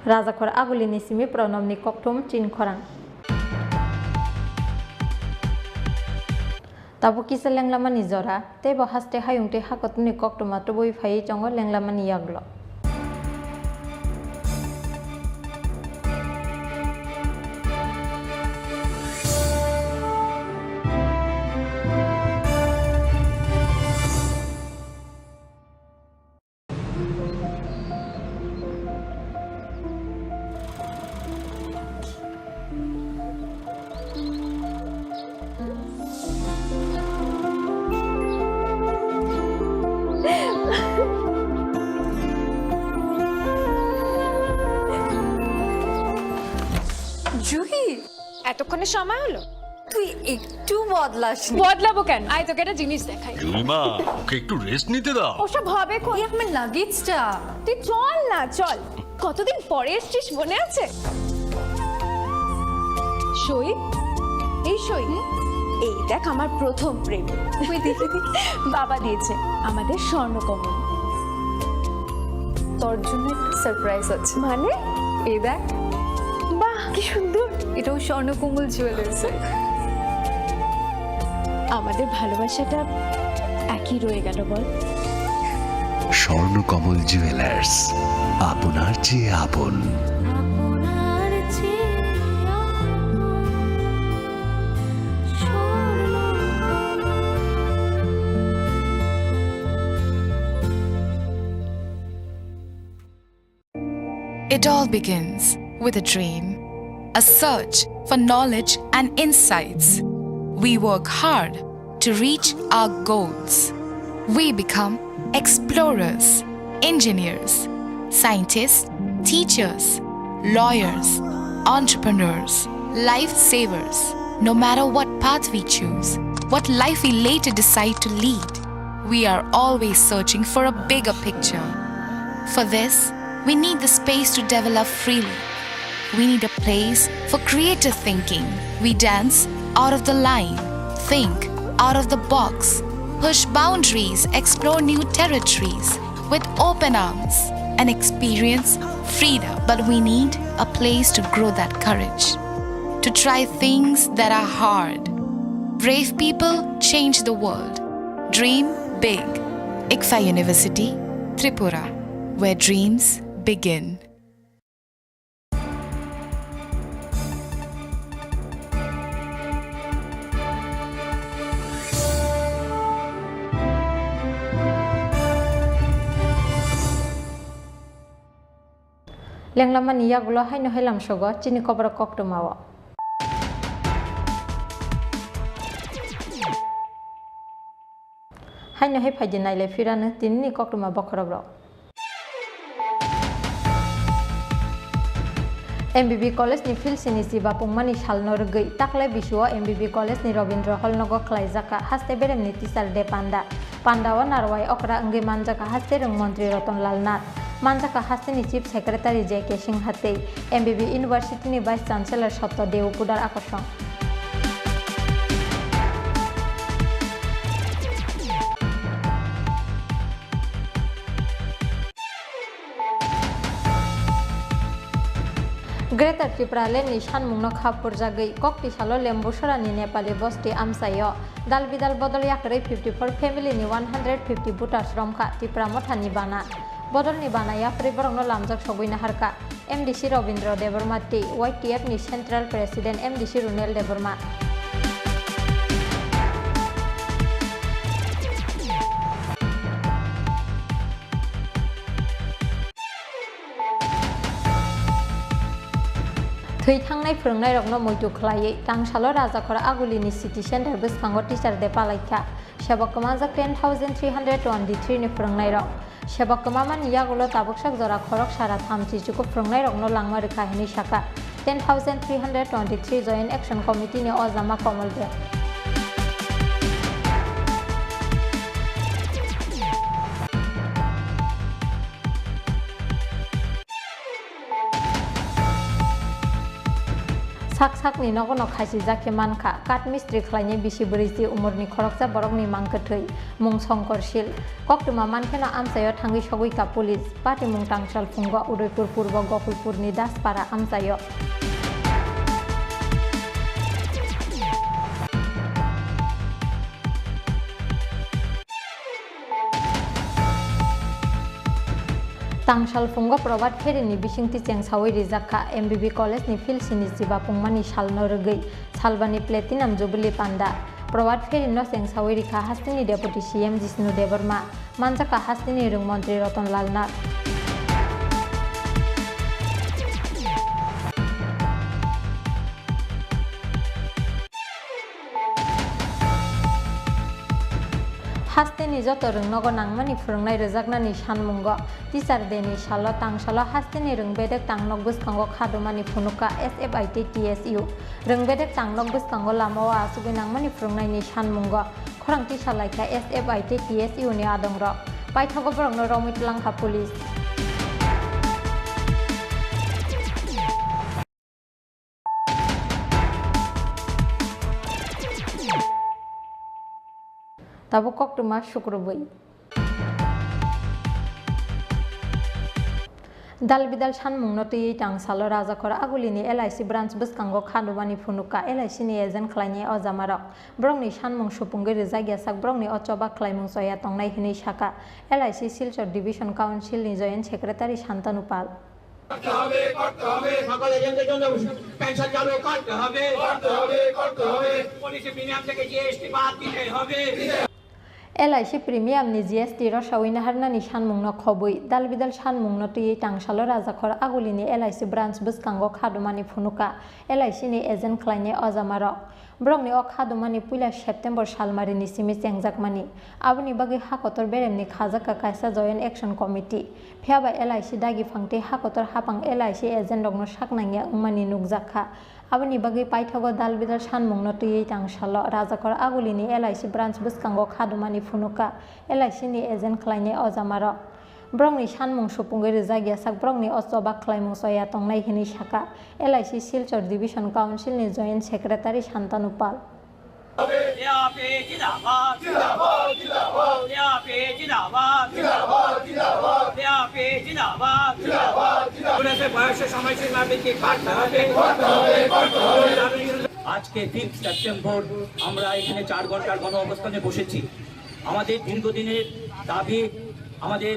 Rajakhor Agulini simi Pranobni kokthum chinkhorang. Tabuk kisa lenglamani jora, teibo haste hayung tei hakotuni koktwma tubui phaiwi tongo lenglamani yaglo. Juhi, এতক্ষণে সময় হলো? তুই একটু বদলাসনি। বদলাবো কেন? আয়, তোকে একটা জিনিস দেখাই। জুলিমা, ওকে একটু রেস্ট নিতে দাও। ওসব হবে কোন? এই আমার লাগেজটা। তুই চল না, চল। কতদিন পরে এসছিস, মনে আছে? সই, এই সই। এই দেখ, আমার প্রথম প্রেম। ওই দেখে দি, বাবা দিয়েছে আমাদের স্বর্ণকমল। তোর জন্য একটা সারপ্রাইজ আছে। মানে? এই দেখ। বাহ, কি সুন্দর। এটাও স্বর্ণকমল জুয়েলার্সের। আমাদের ভালোবাসাটা একই রয়ে গেল বল। স্বর্ণকমল জুয়েলার্স, আপনার চেয়ে আপন। It all begins with a dream, a search for knowledge and insights. We work hard to reach our goals. We become explorers, engineers, scientists, teachers, lawyers, entrepreneurs, lifesavers. No matter what path we choose, what life we later decide to lead, we are always searching for a bigger picture. For this, we need the space to develop freely. We need a place for creative thinking. We dance out of the line, think out of the box, push boundaries, explore new territories with open arms, and experience freedom. But we need a place to grow that courage, to try things that are hard. Brave people change the world. Dream big. ICFAI University, Tripura, where dreams begin. Lenglamani yagulo haino hai lamsogo chini koborok koktwmao. Haino hai phaidi nailai phirano tinini koktwma bokhorokrok. M B B College ni field sini chiba pungmani salno rwgwi taklai bisuo M B B College ni Robindra Hall nogo khlaijak kha haste beremni Teacher Day panda. Panda o narwai okra wngwi manjak kha haste rwng montri Ratan Lal Nath. Manjak kha haste ni Chief Secretary J K Singha tei M B B University ni Vice Chancellor Sotto Deopudar Akosong. Greater Tipraland ni sanmungno kha phurjagwi, Koktisalo Lembusorani Nepali bosti amchaio dal bidal bodol yakarwi fifty four family ni one hundred fifty voters romkha Tipra Mothani bana. Bodolni bana yakarwi borokno lamjak sogwi naharkha M D C Robindra Debbarma tei Y T F ni Central President M D C Runel Debbarma. Thwi thangnai phwrwngnairokno muitu khlaiwi, Tangsalo Rajakhor Agulini City Center bwskango Teacher Day palaikha. Sebok kwmajak ten thousand three hundred twenty-three ni phwrwngnairok. Sebok kwmamani yagulo tabuksak jora khorok sara thamchi chuku phwrwngnairokno langma rwkha hwnwi sakha ten thousand three hundred twenty-three Joint Action Committee ni ojama Komol Dey. Sak sakni nogono khaisijak khe mankha, kath mistri khlainai bisi bwrwi chi umorni khoroksa borokni mang kwthwi, mung Songkor Sil. Koktwma mankheno amchaio thangwi sogwi ka police, patimung Tangsal phungo Udaipur Purbo Gokulpurni Daspara amchaio. Tangsal phungo Probhat Ferry ni bisingtwi chengsawi rijak kha M B B College ni field sini chiba pungmani salno rwgwi Salbani Platinum Jubilee panda. Probhat Ferry no chengsawi rikha hasteni Deputy C M Jishnu Debbarma, manjak kha hasteni rwng montri Ratan Lal Nath. Hasteni joto rwngnogo nangmani phwrwngnai rwjaknani sanmungo Teacher Day ni salo Tangsalo hasteni rwng bedek tangnok bwskango khadumani phunukha S F I tei T S U. Rwng bedek tangnok bwskango lamao achugwi nangmani phwrwngnaini sanmungo khorang tisa laikha S F I tei T S U ni adongrok. Paithago borokno romwi twlangkha police. Tabuk koktwma sukrubwi. Dal bidal sanmungno twiwi tang salo Rajakhor Agulini L I C branch bwskango kha dumani phunukha L I C ni agent khlainai o jamarok. Borokni sanmung supungwi rijak ya sak borokni o choba khlaimung choya tongnai hwnwi sakha L I C Silchar Division Council ni Joint Secretary Santanu Pal. করতে হবে, করতে হবে, সকল এজেন্টদের জন্য পেনশন চালু করতে হবে, করতে হবে, করতে হবে। পলিসি প্রিমিয়াম থেকে জিএসটি বাদ দিতে হবে। L I C premium ni G S T rosawi naharnani sanmungno khobwi, dal bidal sanmungno twiwi tang salo Rajakhor Agulini L I C branch bwskango kha dumani phunukha L I C ni agent khlainai o jamarok. Borokni o kha dumani puila September salmarini simi chengjakmani. Aboni bagwi ha kotor beremni khajakha kaisa Joint Action Committee. Phiyaba L I C dagi phangtwi ha kotor hapang L I C agent rokno sak nangya wngmani nukjakha. Aboni bagwi paithago dal bidal sanmungno twiwi tang salo Rajakhor Agulini L I C branch bwskango kha dumani phunukha L I C ni agent khlainai o jamarok. Borokni sanmung supungwi rijak ya sak borokni o choba khlaimung choya tongnai hwnwi sakha L I C Silchar Division Council ni Joint Secretary Santanu Pal. AISF জিন্দাবাদ। জিন্দাবাদ, জিন্দাবাদ। এআইএসএফ জিন্দাবাদ। জিন্দাবাদ, জিন্দাবাদ। এআইএসএফ জিন্দাবাদ। জিন্দাবাদ, জিন্দাবাদ। পুলিশের বয়সের সময়সীমা বৃদ্ধি করতে হবে। করতে হবে, করতে হবে। আজকে ফিফথ সেপ্টেম্বর আমরা এখানে চার ঘন্টার গণ অবস্থানে বসেছি। আমাদের দীর্ঘদিনের দাবি, আমাদের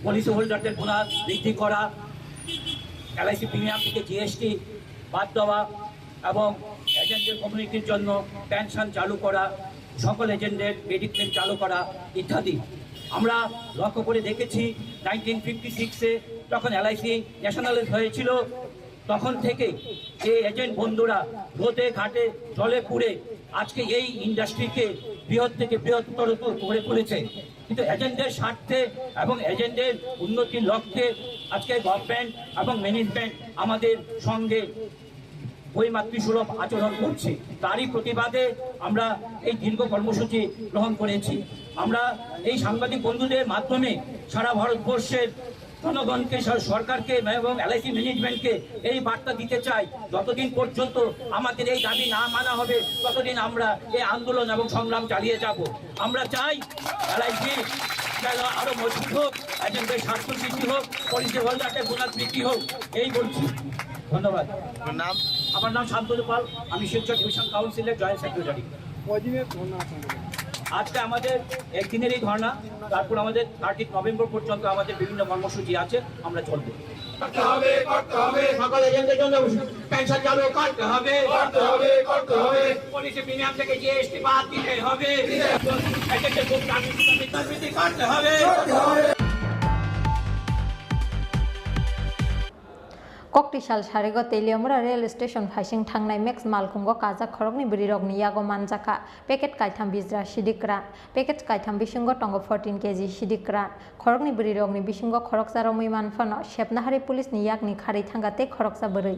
পলিসি হোল্ডারদের বোনাস বৃদ্ধি করা, এলআইসি প্রিমিয়াম থেকে জিএসটি বাদ দেওয়া এবং এজেন্টদের কমিউনিটির জন্য পেনশন চালু করা, সকল এজেন্টদের মেডিক্লেম চালু করা ইত্যাদি। আমরা লক্ষ্য করে দেখেছি, নাইনটিন ফিফটি সিক্সে যখন এলআইসি ন্যাশনালাইজ হয়েছিল, তখন থেকে যে এজেন্ট বন্ধুরা রোদে ঘাটে জলে পুড়ে আজকে এই ইন্ডাস্ট্রিকে বৃহৎ থেকে বৃহত্তর করে তুলেছে, কিন্তু এজেন্টদের স্বার্থে এবং এজেন্টদের উন্নতির লক্ষ্যে আজকে গভর্নমেন্ট এবং ম্যানেজমেন্ট আমাদের সঙ্গে বৈমাতৃসুলভ আচরণ করছে। তারই প্রতিবাদে আমরা এই দীর্ঘ কর্মসূচি গ্রহণ করেছি। আমরা এই সাংবাদিক বন্ধুদের মাধ্যমে সারা ভারতবর্ষের জনগণকে, সর-, সরকারকে এবং এলআইসি ম্যানেজমেন্টকে এই বার্তা দিতে চাই, যতদিন পর্যন্ত আমাদের এই দাবি না মানা হবে, ততদিন আমরা এই আন্দোলন এবং সংগ্রাম চালিয়ে যাব। আমরা চাই এলআইসি যেন আরো মজবুত হোক, এজেন্টদের স্বার্থ সিদ্ধি হোক, পলিসি হোল্ডারদের বোনাস বৃদ্ধি হোক, এই বলছি। ধন্যবাদ। আপনার নাম? আমার নাম শান্তনু পাল, আমি শিলচর ডিভিশন কাউন্সিলের জয়েন্ট সেক্রেটারি। কয়দিনের ধর্ণা আপনাদের? আজকে আমাদের একদিনেরই ধর্ণা, তারপর আমাদের থার্টিথ নভেম্বর পর্যন্ত আমাদের বিভিন্ন কর্মসূচি আছে, আমরা চলবো। করতে হবে, করতে হবে, সকল এজেন্টদের জন্য পেনশন চালু করতে হবে। করতে হবে, করতে হবে। পলিসি প্রিমিয়াম থেকে জিএসটি বাদ দিতে হবে। এজেন্টদের খুব দাবি, দাবি, দাবি করতে হবে। Koktisal sarigo Teliamura rail station phaising thangnai Max malkhungo kajak khoroknwi bwrwirokni yago manjakha packet kaitham bijra sidik kwran, packet kaitham bisingo tongo fourteen K G sidik kwran. Khoroknwi bwrwirokni bisingo khoroksa romwi manphano Sepnahari police ni yakni kharwi thangkha tei khoroksa bwrwi.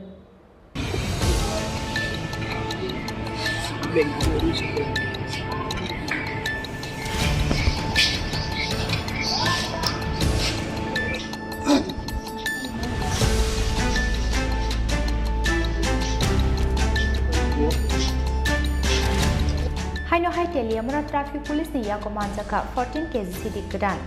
Haino hai Teliamura traffic police ni yago manjakha fourteen K G sidik kwran.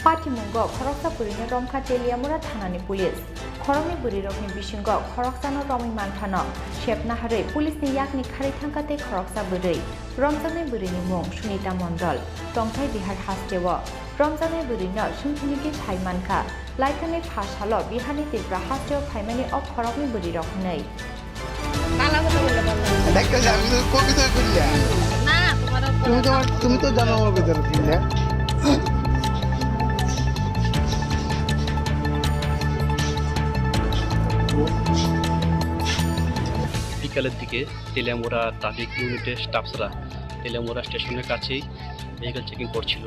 Patimungo khoroksa bwrwino romkha Teliamura thanani police. Khoroknwi bwrwirokni bisingo khoroksano romwi manphano sepnaharwi police ni yakni kharwi thangkha tei khoroksa bwrwi. Romjaknai bwrwini mung Sunita Mondol, tongthai Bihar hasteo. Romjaknai bwrwino sumthumiki sai mankha, laithangni pha salo Biharni Tripura hasteo phaimani o khoroknwi bwrwirok hwnwi. দেখতে যাবে, তুমি কোন ভিতরে খুললে? না, তোমার তুমি তোমার, তুমি তো জানো আমার ভিতরে খুললে। বিকালের দিকে তেলিয়ামুড়া ট্রাফিক ইউনিটের স্টাফরা তেলিয়ামুড়া স্টেশনের কাছেই ভেহিকল চেকিং করছিল।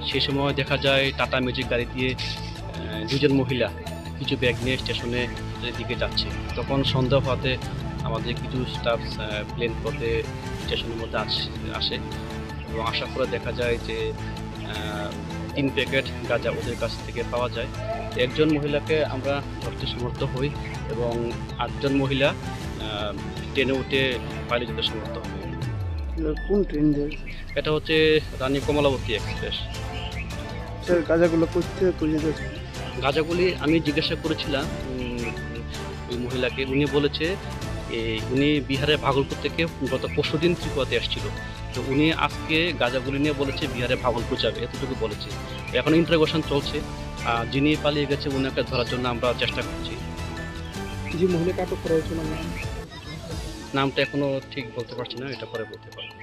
সেই সময় দেখা যায় টাটা ম্যাজিক গাড়ি দিয়ে, আহ, দুজন মহিলা কিছু ব্যাগ নিয়ে স্টেশনের দিকে যাচ্ছে। তখন সন্দেহ হওয়াতে আমাদের কিছু স্টাফ, আহ, প্লেন পথে স্টেশনের মধ্যে আস-, আসে এবং আসার পরে দেখা যায় যে, আহ, তিন প্যাকেট গাঁজা ওদের কাছ থেকে পাওয়া যায়। একজন মহিলাকে আমরা ধরতে সমর্থ হই এবং আটজন মহিলা, আহ, ট্রেনে উঠে পালিয়ে যেতে সমর্থ হই। কোন ট্রেন যায়? এটা হচ্ছে রানী কমলাবতী এক্সপ্রেস। স্যার, গাঁজাগুলো কোথা থেকে পর্যন্ত? গাঁজাগুলি আমি জিজ্ঞাসা করেছিলাম, উম, ওই মহিলাকে, উনি বলেছে, এ, উনি বিহারের ভাগলপুর থেকে গত পরশুদিন ত্রিপুরাতে আসছিল। তো উনি আজকে গাঁজাগুলি নিয়ে বলেছে বিহারে ভাগলপুর যাবে, এতটুকু বলেছে। এখন ইন্টারোগেশন চলছে। আর যিনি পালিয়ে গেছে, ওনাকে ধরার জন্য আমরা চেষ্টা করছি। জি, মহিলাকে আটক করা হয়েছিল না? নামটা এখনো ঠিক বলতে পারছি না, এটা পরে বলতে পারবো।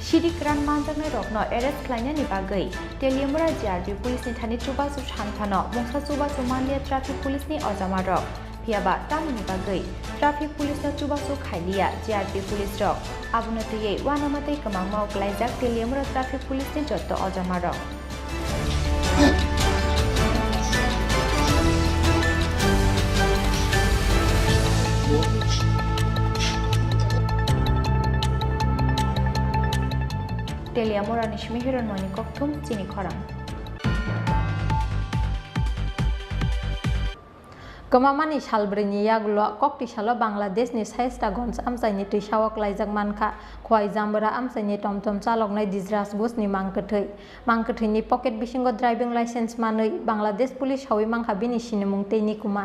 Siri kwran manjaknairokno arrest khlainani bagwi Teliamura G R P police ni thani chubachu sanphano mungsa chubachu manliya traffic police ni ojamarok. Phiyaba tamoni bagwi traffic police no chubachu khailiya G R P police rok. Abono twiwi uanamatwi kwmangma o kwlaijak Teliamura traffic police ni jotto ojamarok. Teliamura ni simi Hiranmoni Kokthum chini khorang. Kwmamani salbrwini yagulo kokti salo Bangladeshni Shahistaganj amchaini twisao klaijak mankha Khowai Jambura amchaini tomtom chaloknai Dijraj Ghoshni mang kwthwi. Mang kwthwini pocket bisingo driving license manwi Bangladesh police sawi mankha bini sinimung tei nikuma.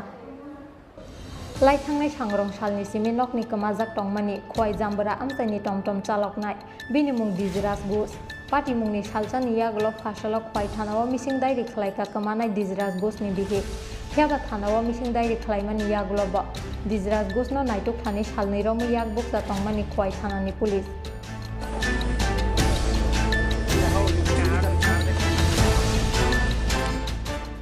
Lai thangnai sangrong salni simi nokni kwmajak tongmani Khowai Jambura amchaini tomtom chaloknai. Bini mung Dijraj Ghosh. Patimungni salsani yagulo phasalo Khowai thanao mising dairi khlaika kwmanai Dijraj Ghoshni bihik. Phiyaba thanao mising dairi khlaimani yagulo bo Dijraj Ghoshno naituk thani salnwi romwi yak bukcha tongmani Khowai thanani police.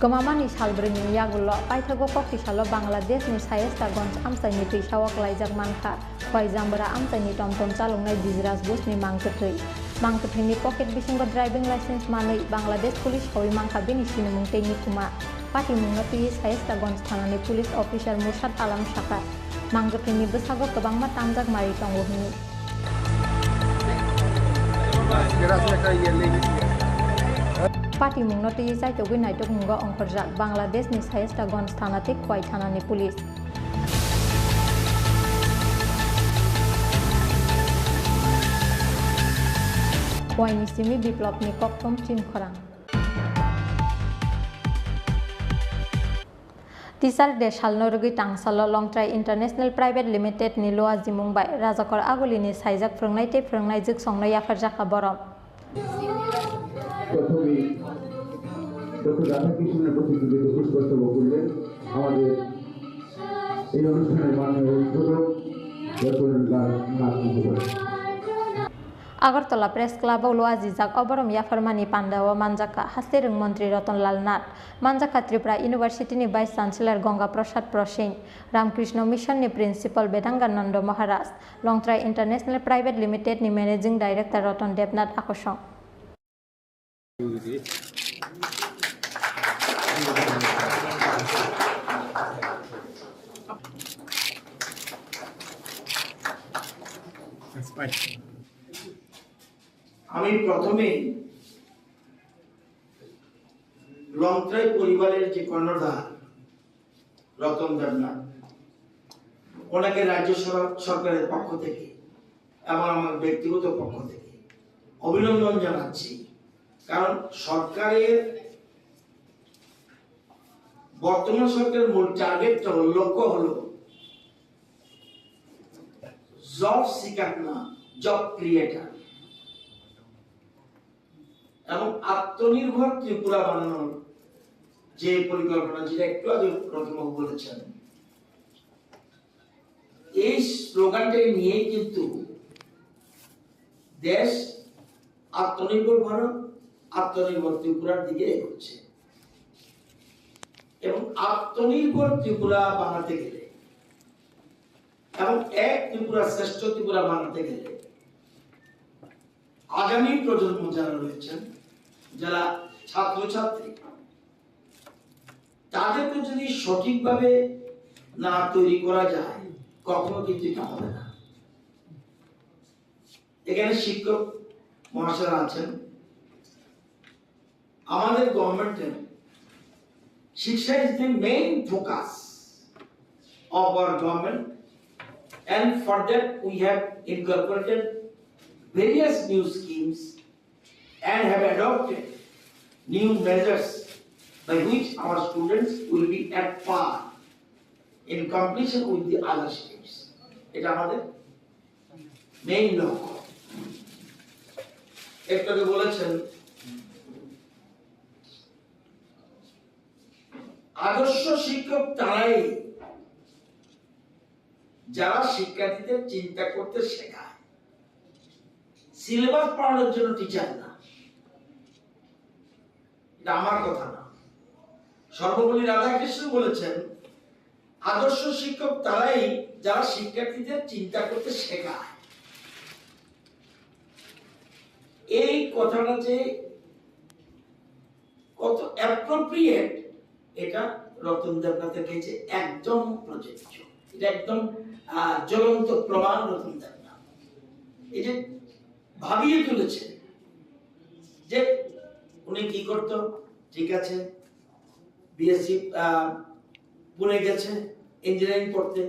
Kwmamani salbrwini yagulo paithago kokti salo Bangladeshni Shahistaganj amchaini twisao klaijak mankha. Khowai Jambura amchaini tomtom chaloknai Dijraj Ghoshni mang kwthwi. Mang kwthwini pocket bisingo driving license manwi Bangladesh police sawi mankha bini sinimung tei nikuma. Patimungno twiwi Shahistaganj thanani police officer Murshad Alam sakha, mang kwthwini bwsago kwbangma tamjak mari tongo hwnwi. Patimungno twiwi chaitogwi naitukmungo ongkhorjak Bangladeshni Shahistaganj thana tei Khowai thanani police. Khowaini simi Biplobni Kokthum chini khorang. Teacher Day salno rwgwi tangsalo Longtrai International Private Limited ni Luajimung bai Rajakor Agulini saijak phwrwngnai tei phwrwngnai jwksongno yapharjakha borom. প্রথমেই ডক্টর রাধাকৃষ্ণনের প্রতি কৃতজ্ঞতা পুষ্পাস্তবক করলেন আমাদের এই অনুষ্ঠানের মাননীয় উদ্বোধক রতনলাল নাথ মহোদয়। Agartala Press Club o luajijak oborom yapharmani pandao manjakha haste rwng montri Ratanlal Nath, manjakha Tripura University ni Vice Chancellor Ganga Prasad Prosing, Ramkrishna Mission ni Principal Vedangananda Maharaj, Longtrai International Private Limited ni Managing Director Ratan Debnath Akosong. আমি প্রথমে লংত্রাই পরিবারের যে কর্ণধার রতন দেবনাথ, ওনাকে রাজ্য সর-, সরকারের পক্ষ থেকে এবং আমার ব্যক্তিগত পক্ষ থেকে অভিনন্দন জানাচ্ছি। কারণ সরকারের, বর্তমান সরকারের মূল টার্গেটটা হলো, লক্ষ্য হলো জব সিকার না, জব ক্রিয়েটার। এবং আত্মনির্ভর ত্রিপুরা বানানোর যে পরিকল্পনা, যেটা একটু আগে রতনবাবু বলেছেন, এই স্লোগানটাকে নিয়েই কিন্তু দেশ আত্মনির্ভর ভারত, আত্মনির্ভর ত্রিপুরার দিকে এগোচ্ছে। এবং আত্মনির্ভর ত্রিপুরা বানাতে গেলে এবং এক ত্রিপুরা, শ্রেষ্ঠ ত্রিপুরা বানাতে গেলে আগামী প্রজন্ম যারা রয়েছেন, যারা ছাত্রছাত্রী, তাদেরকে যদি সঠিকভাবে না তৈরি করা যায়, কখনো কিন্তু এটা হবে না। এখানে শিক্ষক মহাশয় আছেন, আমাদের গভর্নমেন্টের শিক্ষা is the main focus of our government, and for that we have incorporated various new schemes and have adopted new measures by which our students will be at par in competition with the other states. এটা আমাদের মেইন লক্ষ্য। একটু আগে বলেছেন, আদর্শ শিক্ষক তারাই যারা শিক্ষার্থীদের চিন্তা করতে শেখায়, সিলেবাস পড়ানোর জন্য টিচার না। এটা আমার কথা না। সর্বপল্লী রাধাকৃষ্ণন বলেছেন, আদর্শ শিক্ষক তারাই যারা শিক্ষার্থীদের চিন্তা করতে শেখায়। এই কথাটা যে কত অ্যাপ্রোপ্রিয়েট, এটা রতন দেবনাথের কাছে একদম প্রযোজ্য। এটা একদম আহ, জ্বলন্ত প্রমাণ রতন দেবনাথ। এই যে ভাবিয়ে তুলেছে যে উনি কি করতো, ঠিক আছে, বিএসসি পুনে গেছে ইঞ্জিনিয়ারিং পড়তে।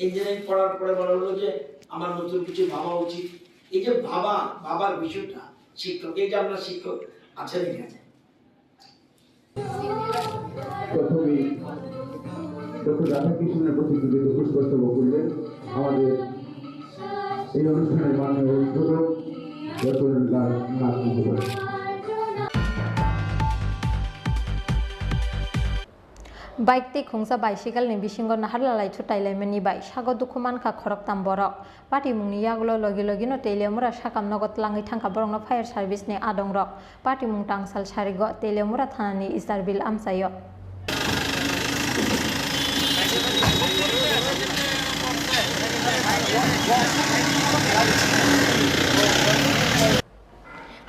ইঞ্জিনিয়ারিং পড়ার পরে মনে হলো যে আমার নতুন কিছু ভাবা উচিত। এই যে ভাবা ভাবার বিষয়টা, শিক্ষক, এই যে আমরা শিক্ষক আছেন এখানে, প্রথমে ডক্টর রাধাকৃষ্ণনের প্রতি কৃতজ্ঞতা পুষ্পাস্তব করলেন আমাদের এই অনুষ্ঠানের মাননীয় উদ্বোধক ডক্টর লাল নাথ Mukhopadhyay. Bike tei khungsa bicycle ni bisingo nahar lalai thutai laimani bai sago dukhu mankha khoroktham borok. Patimungni yagulo logi logino Teliamura sakam nogo tlangwi thangkha borokno fire service ni adongrok. Patimung tangsal sarigo Teliamura thanani Isarbil amchaio.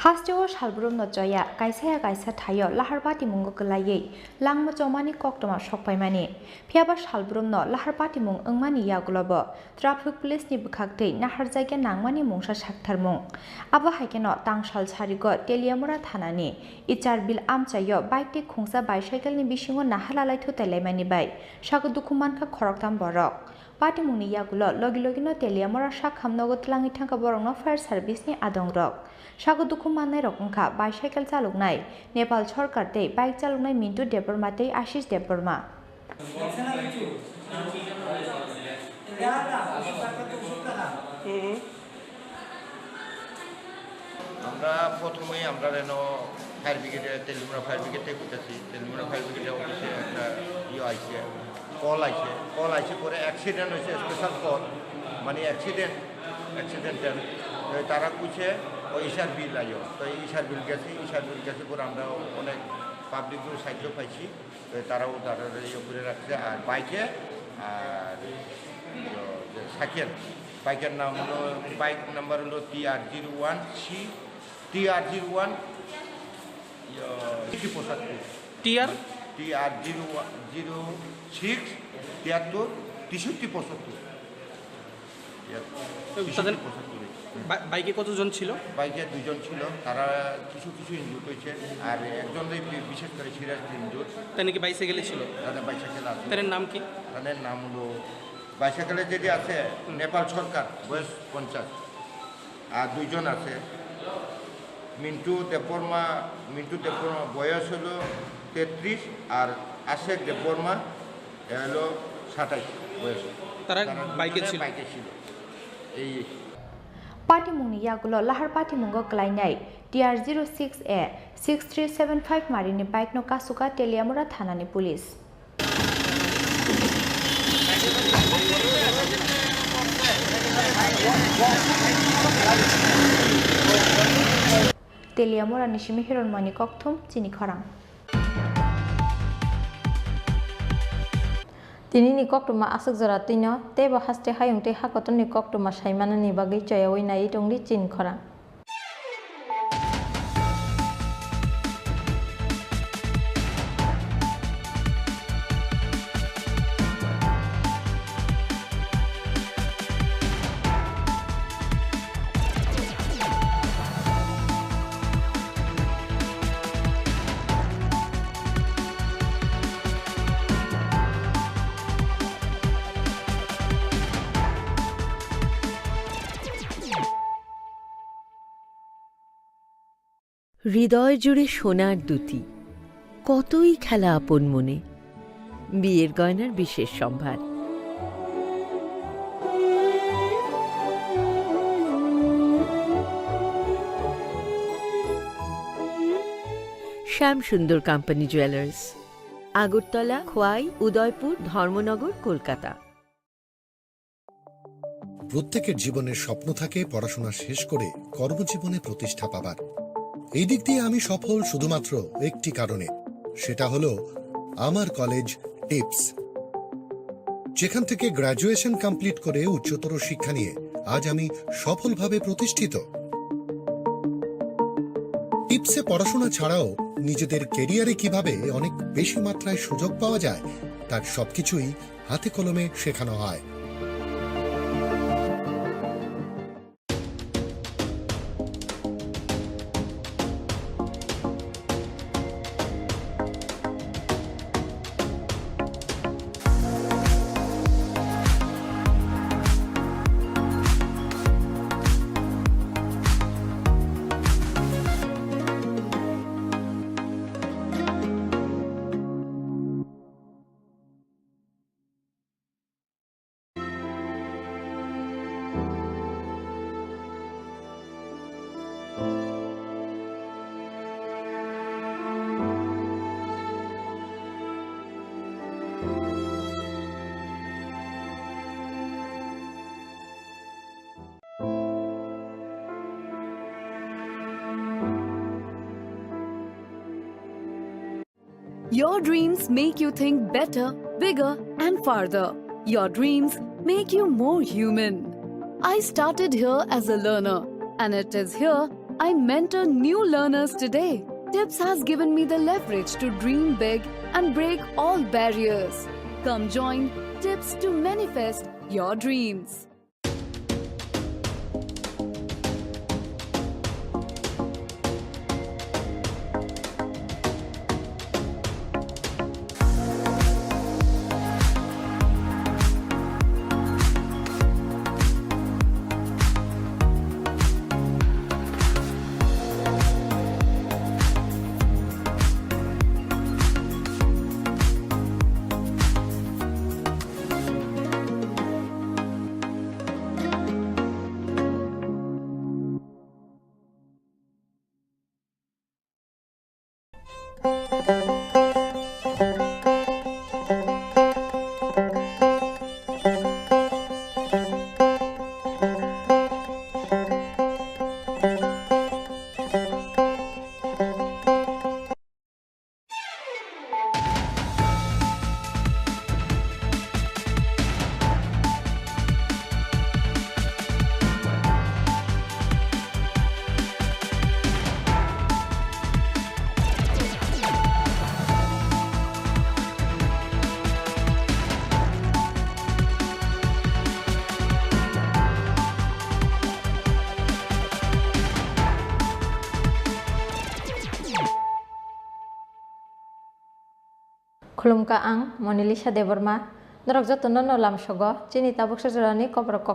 Hasteo salbrumno choya, kaisa ya kaisa thaio lahar patimungo kwlaiwi langma chomani koktwma sokpaimani. Phiyaba salbrumno lahar patimung wngmani yagulobo Traffic Police ni bwkhaktwi naharjakya nangmani mungsa saktharmung. Abo hai kheno tangsal sarigo Teliamura thanani Isarbil amchaio bike tei khungsa bicycle ni bisingo nahar lalai thutai laimani bai sago dukhu mankha khoroktham borok. Patimungni yagulo logi logino Teliamura sakham nogo tlangwi thangkha borokno fire service ni adongrok. Sago dukhu mannairok wngkha bicycle chaloknai Nepal sorkar tei bike chaloknai Mintu Debbarma tei Ashish Debbarma. আমরা প্রথমেই আমরা যেন ফায়ার ব্রিগেডে, Teliamura fire brigade থেকে করতেছি। তেলিয়ামুড়া ফায়ার ব্রিগেডের অফিসে একটা ইয়ে আইছে, কল আইছে। কল আইছে পরে অ্যাক্সিডেন্ট হয়েছে, স্পেশাল কল, মানে অ্যাক্সিডেন্ট, অ্যাক্সিডেন্টাল। তো তারা কইছে, "ও ইসার বিল আইও।" তো ইসার বিল গেছে, ইসার বিল গেছে পরে আমরা অনেক পাবলিকগুলো সাহায্য পাইছি। তো তারাও তারা ইয়ে করে রাখছে। আর বাইকে, আর ইয়ে, যে সাইকেল, বাইকের নাম হলো, বাইক নাম্বার হলো টি আর জিরো ওয়ান সি, টি আর জিরো ওয়ান, ইয়ে, পঁচাত্তর। টি আর? টি আর জিরো ওয়ান, জিরো সিক্স, তিয়াত্তর, তেষট্টি, পঁচাত্তর। ইয়ে, তো তাদের তেষট্টি, পঁচাত্তর। হুম। বা-, বাইকে কতজন ছিল? বাইকে দুজন ছিল, তারা কিছু কিছু ইনজুর্ড হয়েছে, আর একজন বি-, বিশেষ করে সিরিয়াসলি ইনজুর্ড। তাই নাকি বাইসাইকেলে ছিল? তাদের বাইসাইকেল আছে। তাদের নাম কি? তাদের নাম হলো, বাইসাইকেলে যেটি আছে, হুম। নেপাল সরকার, বয়স পঞ্চাশ। আর দুইজন আছে, মিন্টু দেববর্মা, মিন্টু দেববর্মা বয়স হলো তেত্রিশ, আর আশেক দেববর্মা, এ হলো সাতাইশ বয়স। তারা তারা বাইকে দুজনে ছিল? বাইকে ছিল। এই Patimungni yagulo lahar patimungo kwlainai T R zero six A six three seven five marini bike no kasuka Teliamura thanani police. Teliamura ni simi Hironmani Kokthum, chini khorang. Tinini koktwma aswk jora twino teibo haste hayung tei hakotorni koktwma saimanani bagwi choyaui naiwi tongdi chini khorang. হৃদয় জুড়ে সোনার দ্যুতি, কতই খেলা আপন মনে। বিয়ের গয়নার বিশেষ সম্ভার। শ্যাম সুন্দর কোম্পানি জুয়েলার্স, আগরতলা, খোয়াই, উদয়পুর, ধর্মনগর, কলকাতা। প্রত্যেকের জীবনের স্বপ্ন থাকে পড়াশোনা শেষ করে কর্মজীবনে প্রতিষ্ঠা পাবার। এই দিক দিয়ে আমি সফল শুধুমাত্র একটি কারণে, সেটা হলো আমার কলেজ টিপস, যেখান থেকে গ্র্যাজুয়েশন কমপ্লিট করে উচ্চতর শিক্ষা নিয়ে আজ আমি সফলভাবে প্রতিষ্ঠিত। টিপসে পড়াশোনা ছাড়াও নিজেদের ক্যারিয়ারে কিভাবে অনেক বেশি মাত্রায় সুযোগ পাওয়া যায়, তার সবকিছুই হাতে কলমে শেখানো হয়। Your dreams make you think better, bigger, and farther. Your dreams make you more human. I started here as a learner, and it is here I mentor new learners today. Tips has given me the leverage to dream big and break all barriers. Come join Tips to manifest your dreams. Khulumkha, ang Monalisa Debbarma. Norok jotono no lamsogo chini tabuksa jorani koborok kok.